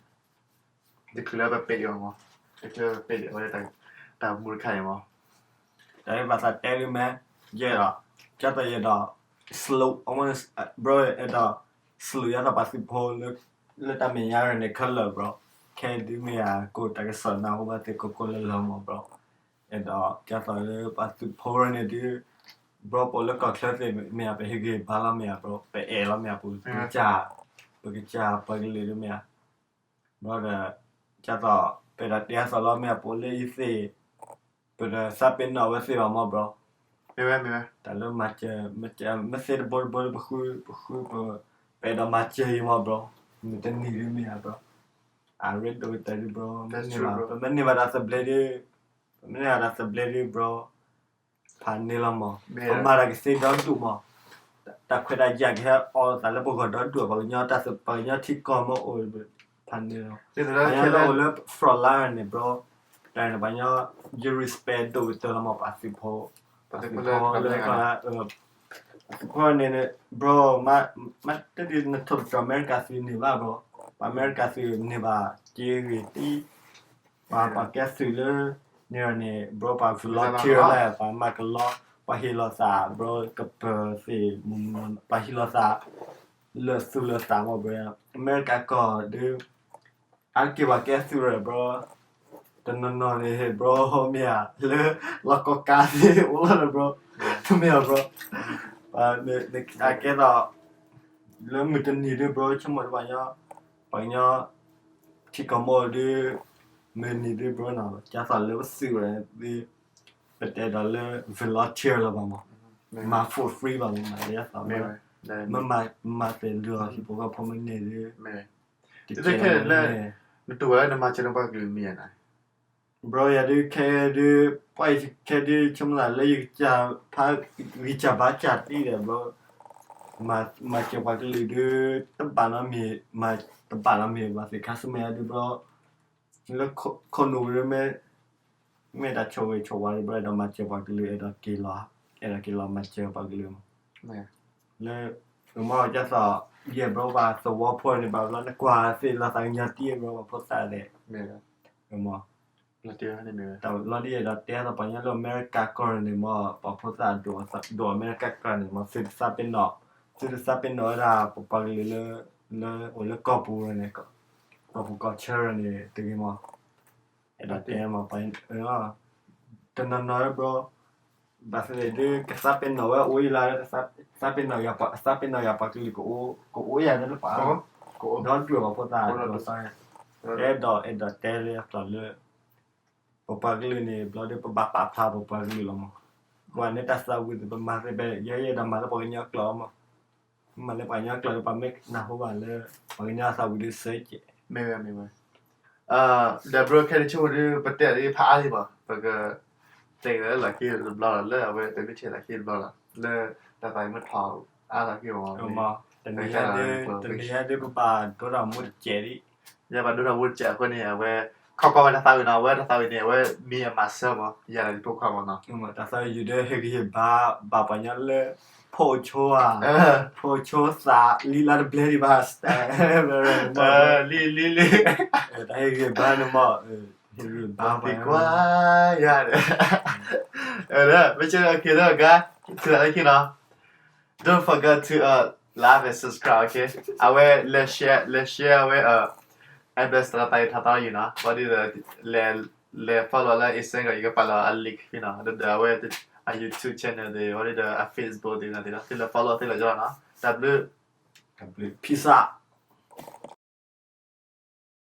တချုးလၢပပ့းအီၤမး တချုးလၢပပ့းအီၤဝဲ တၢ်မူတခါအံၤမး တၢ်ဘၣ်သးတဲဒ်မ့ၢ် ယဲဒီး ကၢ်သိးယဲဒီး salute အဝဲ bro အဲၣ်ဒိး salute ယၤသိးပှၤသုးဖိ လၢတၢ်မဲာ်ညါရၤန့ၣ်ခဲလၢာ် bro ခဲဒ်မ့ၢ်ယၤ ကိးတၢ်ကစီၣ်နၢ်ဟူဘၣ်သ့ၣ်ကိးကိးလၢလၢမး bro အဲၣ်ဒိး ကၢ်သိးလၢပှၤသုးဖိရၤန့ၣ်ဒ် bro ပအိၣ်လၢကီၢ်ချၢသ့ၣ်မ့ၢ်ဧါ ပဟ့ၣ်ဂံၢ်ဘါလီၤမ့ၢ်ဧါ bro ပအဲၣ်လီၤမ့ၢ်ဧါ ပကစၢ် ပကစၢ်ပှၤကလုာ်ဒ်မ့ၢ်ဧါ, ဘျီဒီး ကၢ်သိး ပအဲၣ်ဒိးတဲအသးလီၤမ့ၢ်ဧါ ပအိၣ်လၢအံၤသ့ၣ် ပတသးပ့ၤနီၣ်ဝဲသ့ၣ်ဘၣ်မ့ၢ်ဘျီ, တၢ်လၢမၤစၢၤ မ့ၢ်သ့တဘိတဘိလၢပဃု ပဃု ပ ပအဲၣ်ဒိးမၤစၢၤအံၤမ့ၢ်ဘျီ, မုၢ်တနံၤဒ်မ့ၢ်ဧါဘျီ, အရ့ဒိၣ်ကတၢၢ်ဒ်ဘျီ မ့ၢ်န့ၢ်ဘၣ် ပမ့ၢ်န့ၢ်ဘၣ်တၢ်သဘျ့ဒ် ပမ့ၢ်န့ၢ်ဘၣ်တၢ်သဘျ့ဒ်ဘျီ ဖးန့ၢ်လီၤမး, ပမၤတၢ်ကသ့ဒီဒူၣ်မး, တၢ်ခွဲးတၢ်ယာ်ကဟဲအီၣ်သးလၢပဂီၢ်ဒီဒူၣ် ပှၤကညီ ပှၤကညီထံကီၢ်မ့ၢ်အိၣ် ဖးန့ၢ်လီၤ, ပှၤကညီလၢအိၣ်လၢ front line န့ၣ်ဘျီ, တၢ်န့ၣ်ပှၤကညီ ယ respect ဒိၣ်ကတၢၢ်လီၤမး ပှၤသုးဖိ, ပှၤသုးဖိလၢကီၢ်လၢ ပှၤသုးဖိန့ၣ် ဘျီ မ့ၢ်တဒ်နထိၣ်သတြီၤအမဲရကၤသုးန့ၢ်ဘၣ်ဘျီ, ပှၤအမဲရကၤသုးန့ၢ်ဘၣ်က့ဂ့ၤတံၢ် ပှၤ ပှၤကဲသုးလၢ န့ၣ်န့ၣ် ဘျီ ပှၤ volunteer လၢ ပှၤမၤကလီ ပှၤဟ့ၣ်လီၤသး ဘျီ ကပၢၤသ့ၣ် ပှၤဟ့ၣ်လီၤသး လၢာ်သူၣ်လၢာ်သးမ့ၢ်ဘျီ အမဲရကၤကီၢ်ဒီး အါတက့ၢ်ပှၤကဲသုးရၢၣ်ဘျီ တနီၤနီၤန့ၣ် ဘျီ မ့ၢ်ဧါ လၢ လီၢ်ကီၢ်ကါသ့ၣ်အိၣ်လီၤဒီးဘျီ တမ့ၢ်ဧါဘျီ အကဲသိး လၢမုၢ်တနံၤဒ်ဘျီ ဆိကမိၣ်ဒ်ပှၤကညီ ပှၤကညီ ထံကီၢ်မ့ၢ်ဒ် မုၢ်နံၤဒ်ဘျီနီၤ ကၢ်သိးလၢပသုးဝဲဒ် ပတဲဒီးလၢ volunteer လီၤဘၣ်မး မၤ for free ဘၣ်မး မၤလၢယသးဝဲ မၤသ့ၣ်ဒုးအီၤဟံၣ်ဖိဃီဖိမ့ၢ်န့ၢ်ဒ် တကဲလၢ နတူၢ်ဝဲလၢနမၤစၢၤလၢပှၤကလုာ်မံၤဧါန့ၣ် ဘျီယၤဒ်ခဲဒ် ပှၤခဲဒ် ဆိကမိၣ်သးလၢယကစၢ်ဖး ဂံၢ်စၢ်ဘါစၢ်တံၢ်ဒီးဘျီ မၤစၢၤပှၤကလုာ်ဒ် တဘၣ်နီတမံၤ တဘၣ်နီတမံၤဘၣ်သ့ၣ်ခါဆူမဲာ်ညါဒ်ဘျီ လၢခိၣ်နူာ်ပူၤဒ်မ့ၢ် မ့ၢ်တၢ်ဆိၣ်ဂ့ၤဆိၣ်ဝါဒ်ဘျီ အဲၣ်ဒိးမၤစၢၤပှၤကလုာ် အဲၣ်ဒိးက့ၤလီၤ အဲၣ်ဒိးက့ၤလီၤမၤစၢၤပှၤကလုာ်မး လၢ မ့ၢ်ကၢ်သိး ယဲၢ်ဘျီပှၤသဝီဖိန့ၣ် ဘၣ်ဘျီနကွၢ်သ့ၣ်လီၤသးကညီၤတံၢ်ဘျီပှၤဖိသၣ်သ့ၣ် မ့ၢ် တၢ်လီၤဒ်အဲၣ်ဒိးတဲအသးပှၤကညီလၢအမဲရကၤကီၢ်န့ၣ်မ့ၢ် ပှၤဖိသၣ်ဒိၣ်အမဲရကၤကီၢ်န့ၣ်မ့ၢ် သုတသးပ့ၤနီၣ် သုတသးပ့ၤနီၣ်ဝဲဒၣ်ပပှၤကလုာ်လၢ လၢအိၣ်လၢကီၢ်ပူၤန့ၣ် ကီၢ်ပူၤကီၢ်ဆၢန့ၣ်တဂ့ၤမး အဲၣ်ဒိးတဲမး တနီၤနီၤဘျီ ဘၣ်သ့ၣ်သ့ၣ်ဒ်ကသးပ့ၤနီၣ်ဝဲအိၣ်အံၤလၢ သးပ့ၤနီၣ်ယၤ သးပ့ၤနီၣ်ယၤပှၤကလုာ် ကအိၣ်ယၤလၢပှၤ ဒီဒူၣ်ပှၤဖိသၣ်ဒိၣ်သး အဲၣ်ဒိး အဲၣ်ဒိးတဲလၢအကျိၤလၢ ပပှၤကလုာ်န့ၣ် ဘျီဒ်ပဘၣ်ပာ်ဖျါပပှၤကလုာ်လီၤမး ကွၢ်န့ၢ်တၢ်သးဝံၤသ့ၣ် ပမၤသ့ၣ်ဖဲ ယဲယဲဒၣ်မၤလၢပှၤကညီကျိာ်မး မၤလၢပှၤကညီကျိာ်ဒီး ပှၤမ့ၢ်နၢ်ဟူဘၣ်လၢ ပှၤကညီသးဝံၤဒ်စၢကဲး မ့ၢ်ဝဲ မ့ၢ်ဝဲ ဒီးဘျီခဲဒ်ဆိကမိၣ်ဒ် ပတဲဒ်ဖးအါလံမး ပက တဲက့ၤလၢလီၢ်ခံတဘျီလီၤ လၢအဝဲတမ့ၢ်ထဲလီၢ်ခံတဘျီလီၤ လၢတၢ်သးမ့ၢ်ထီၣ်အါလီၤခံမး တနံၤညါဒ် တနံၤညါဒ်ပဘၣ်ဒိတၢ်မူတစဲးဒ် ယဘၣ်ဒိတၢ်မူတစဲးအဃိန့ၣ် အဝဲ ခီကီဝဲတၢ်သးဝံၤနီၤ အဝဲတၢ်သးဝံၤန့ၣ် အဝဲမ့ၢ်အမၤစၢၤမး ယၤလၢယဖိခွါမးနီၤ တၢ်သးဝံၤယုာ်ဒ်ဟ့ၣ်ဂံၢ်ဟ့ၣ်ဘါ ဘၣ်ပှၤကညီလၢ ဖိအိၣ်ဆိဧါ ဖိအိၣ်ဆိသး လံလါတဘျဲဒံးဘၣ် လံ လံ လံ တၢ်ဟ့ၣ်ဂံၢ်ဟ့ၣ်ဘါန့ၣ်မး ဟ့ၣ်ဂံၢ်ဟ့ၣ်ဘါပှၤ ကွၢ်ယၤ မ့ၢ်ကဲ okay လၢအဂၤ ထုးလီၤလၢခံနီၤ Don't forget to uh, like and subscribe, okay? အဝဲ လဲၤ share လဲၤ share အဝဲ အ ambassador တၢ်ဂ့ၢ်ထီၣ်သီယုာ်နီၤ ဝံၤဒီး လဲၤ လဲၤ follow လၢ Instagram ယကပာ်လီၤအ link ဖဲနီၤ ဒီးအဝဲ အ YouTube channel ဒီး ဝံၤဒီးအ Facebook ဒီးနီၤ သုလဲၤ follow သုလဲၤကီနီၤ တၢ်ဘျုး တၢ်ဘျုး peace out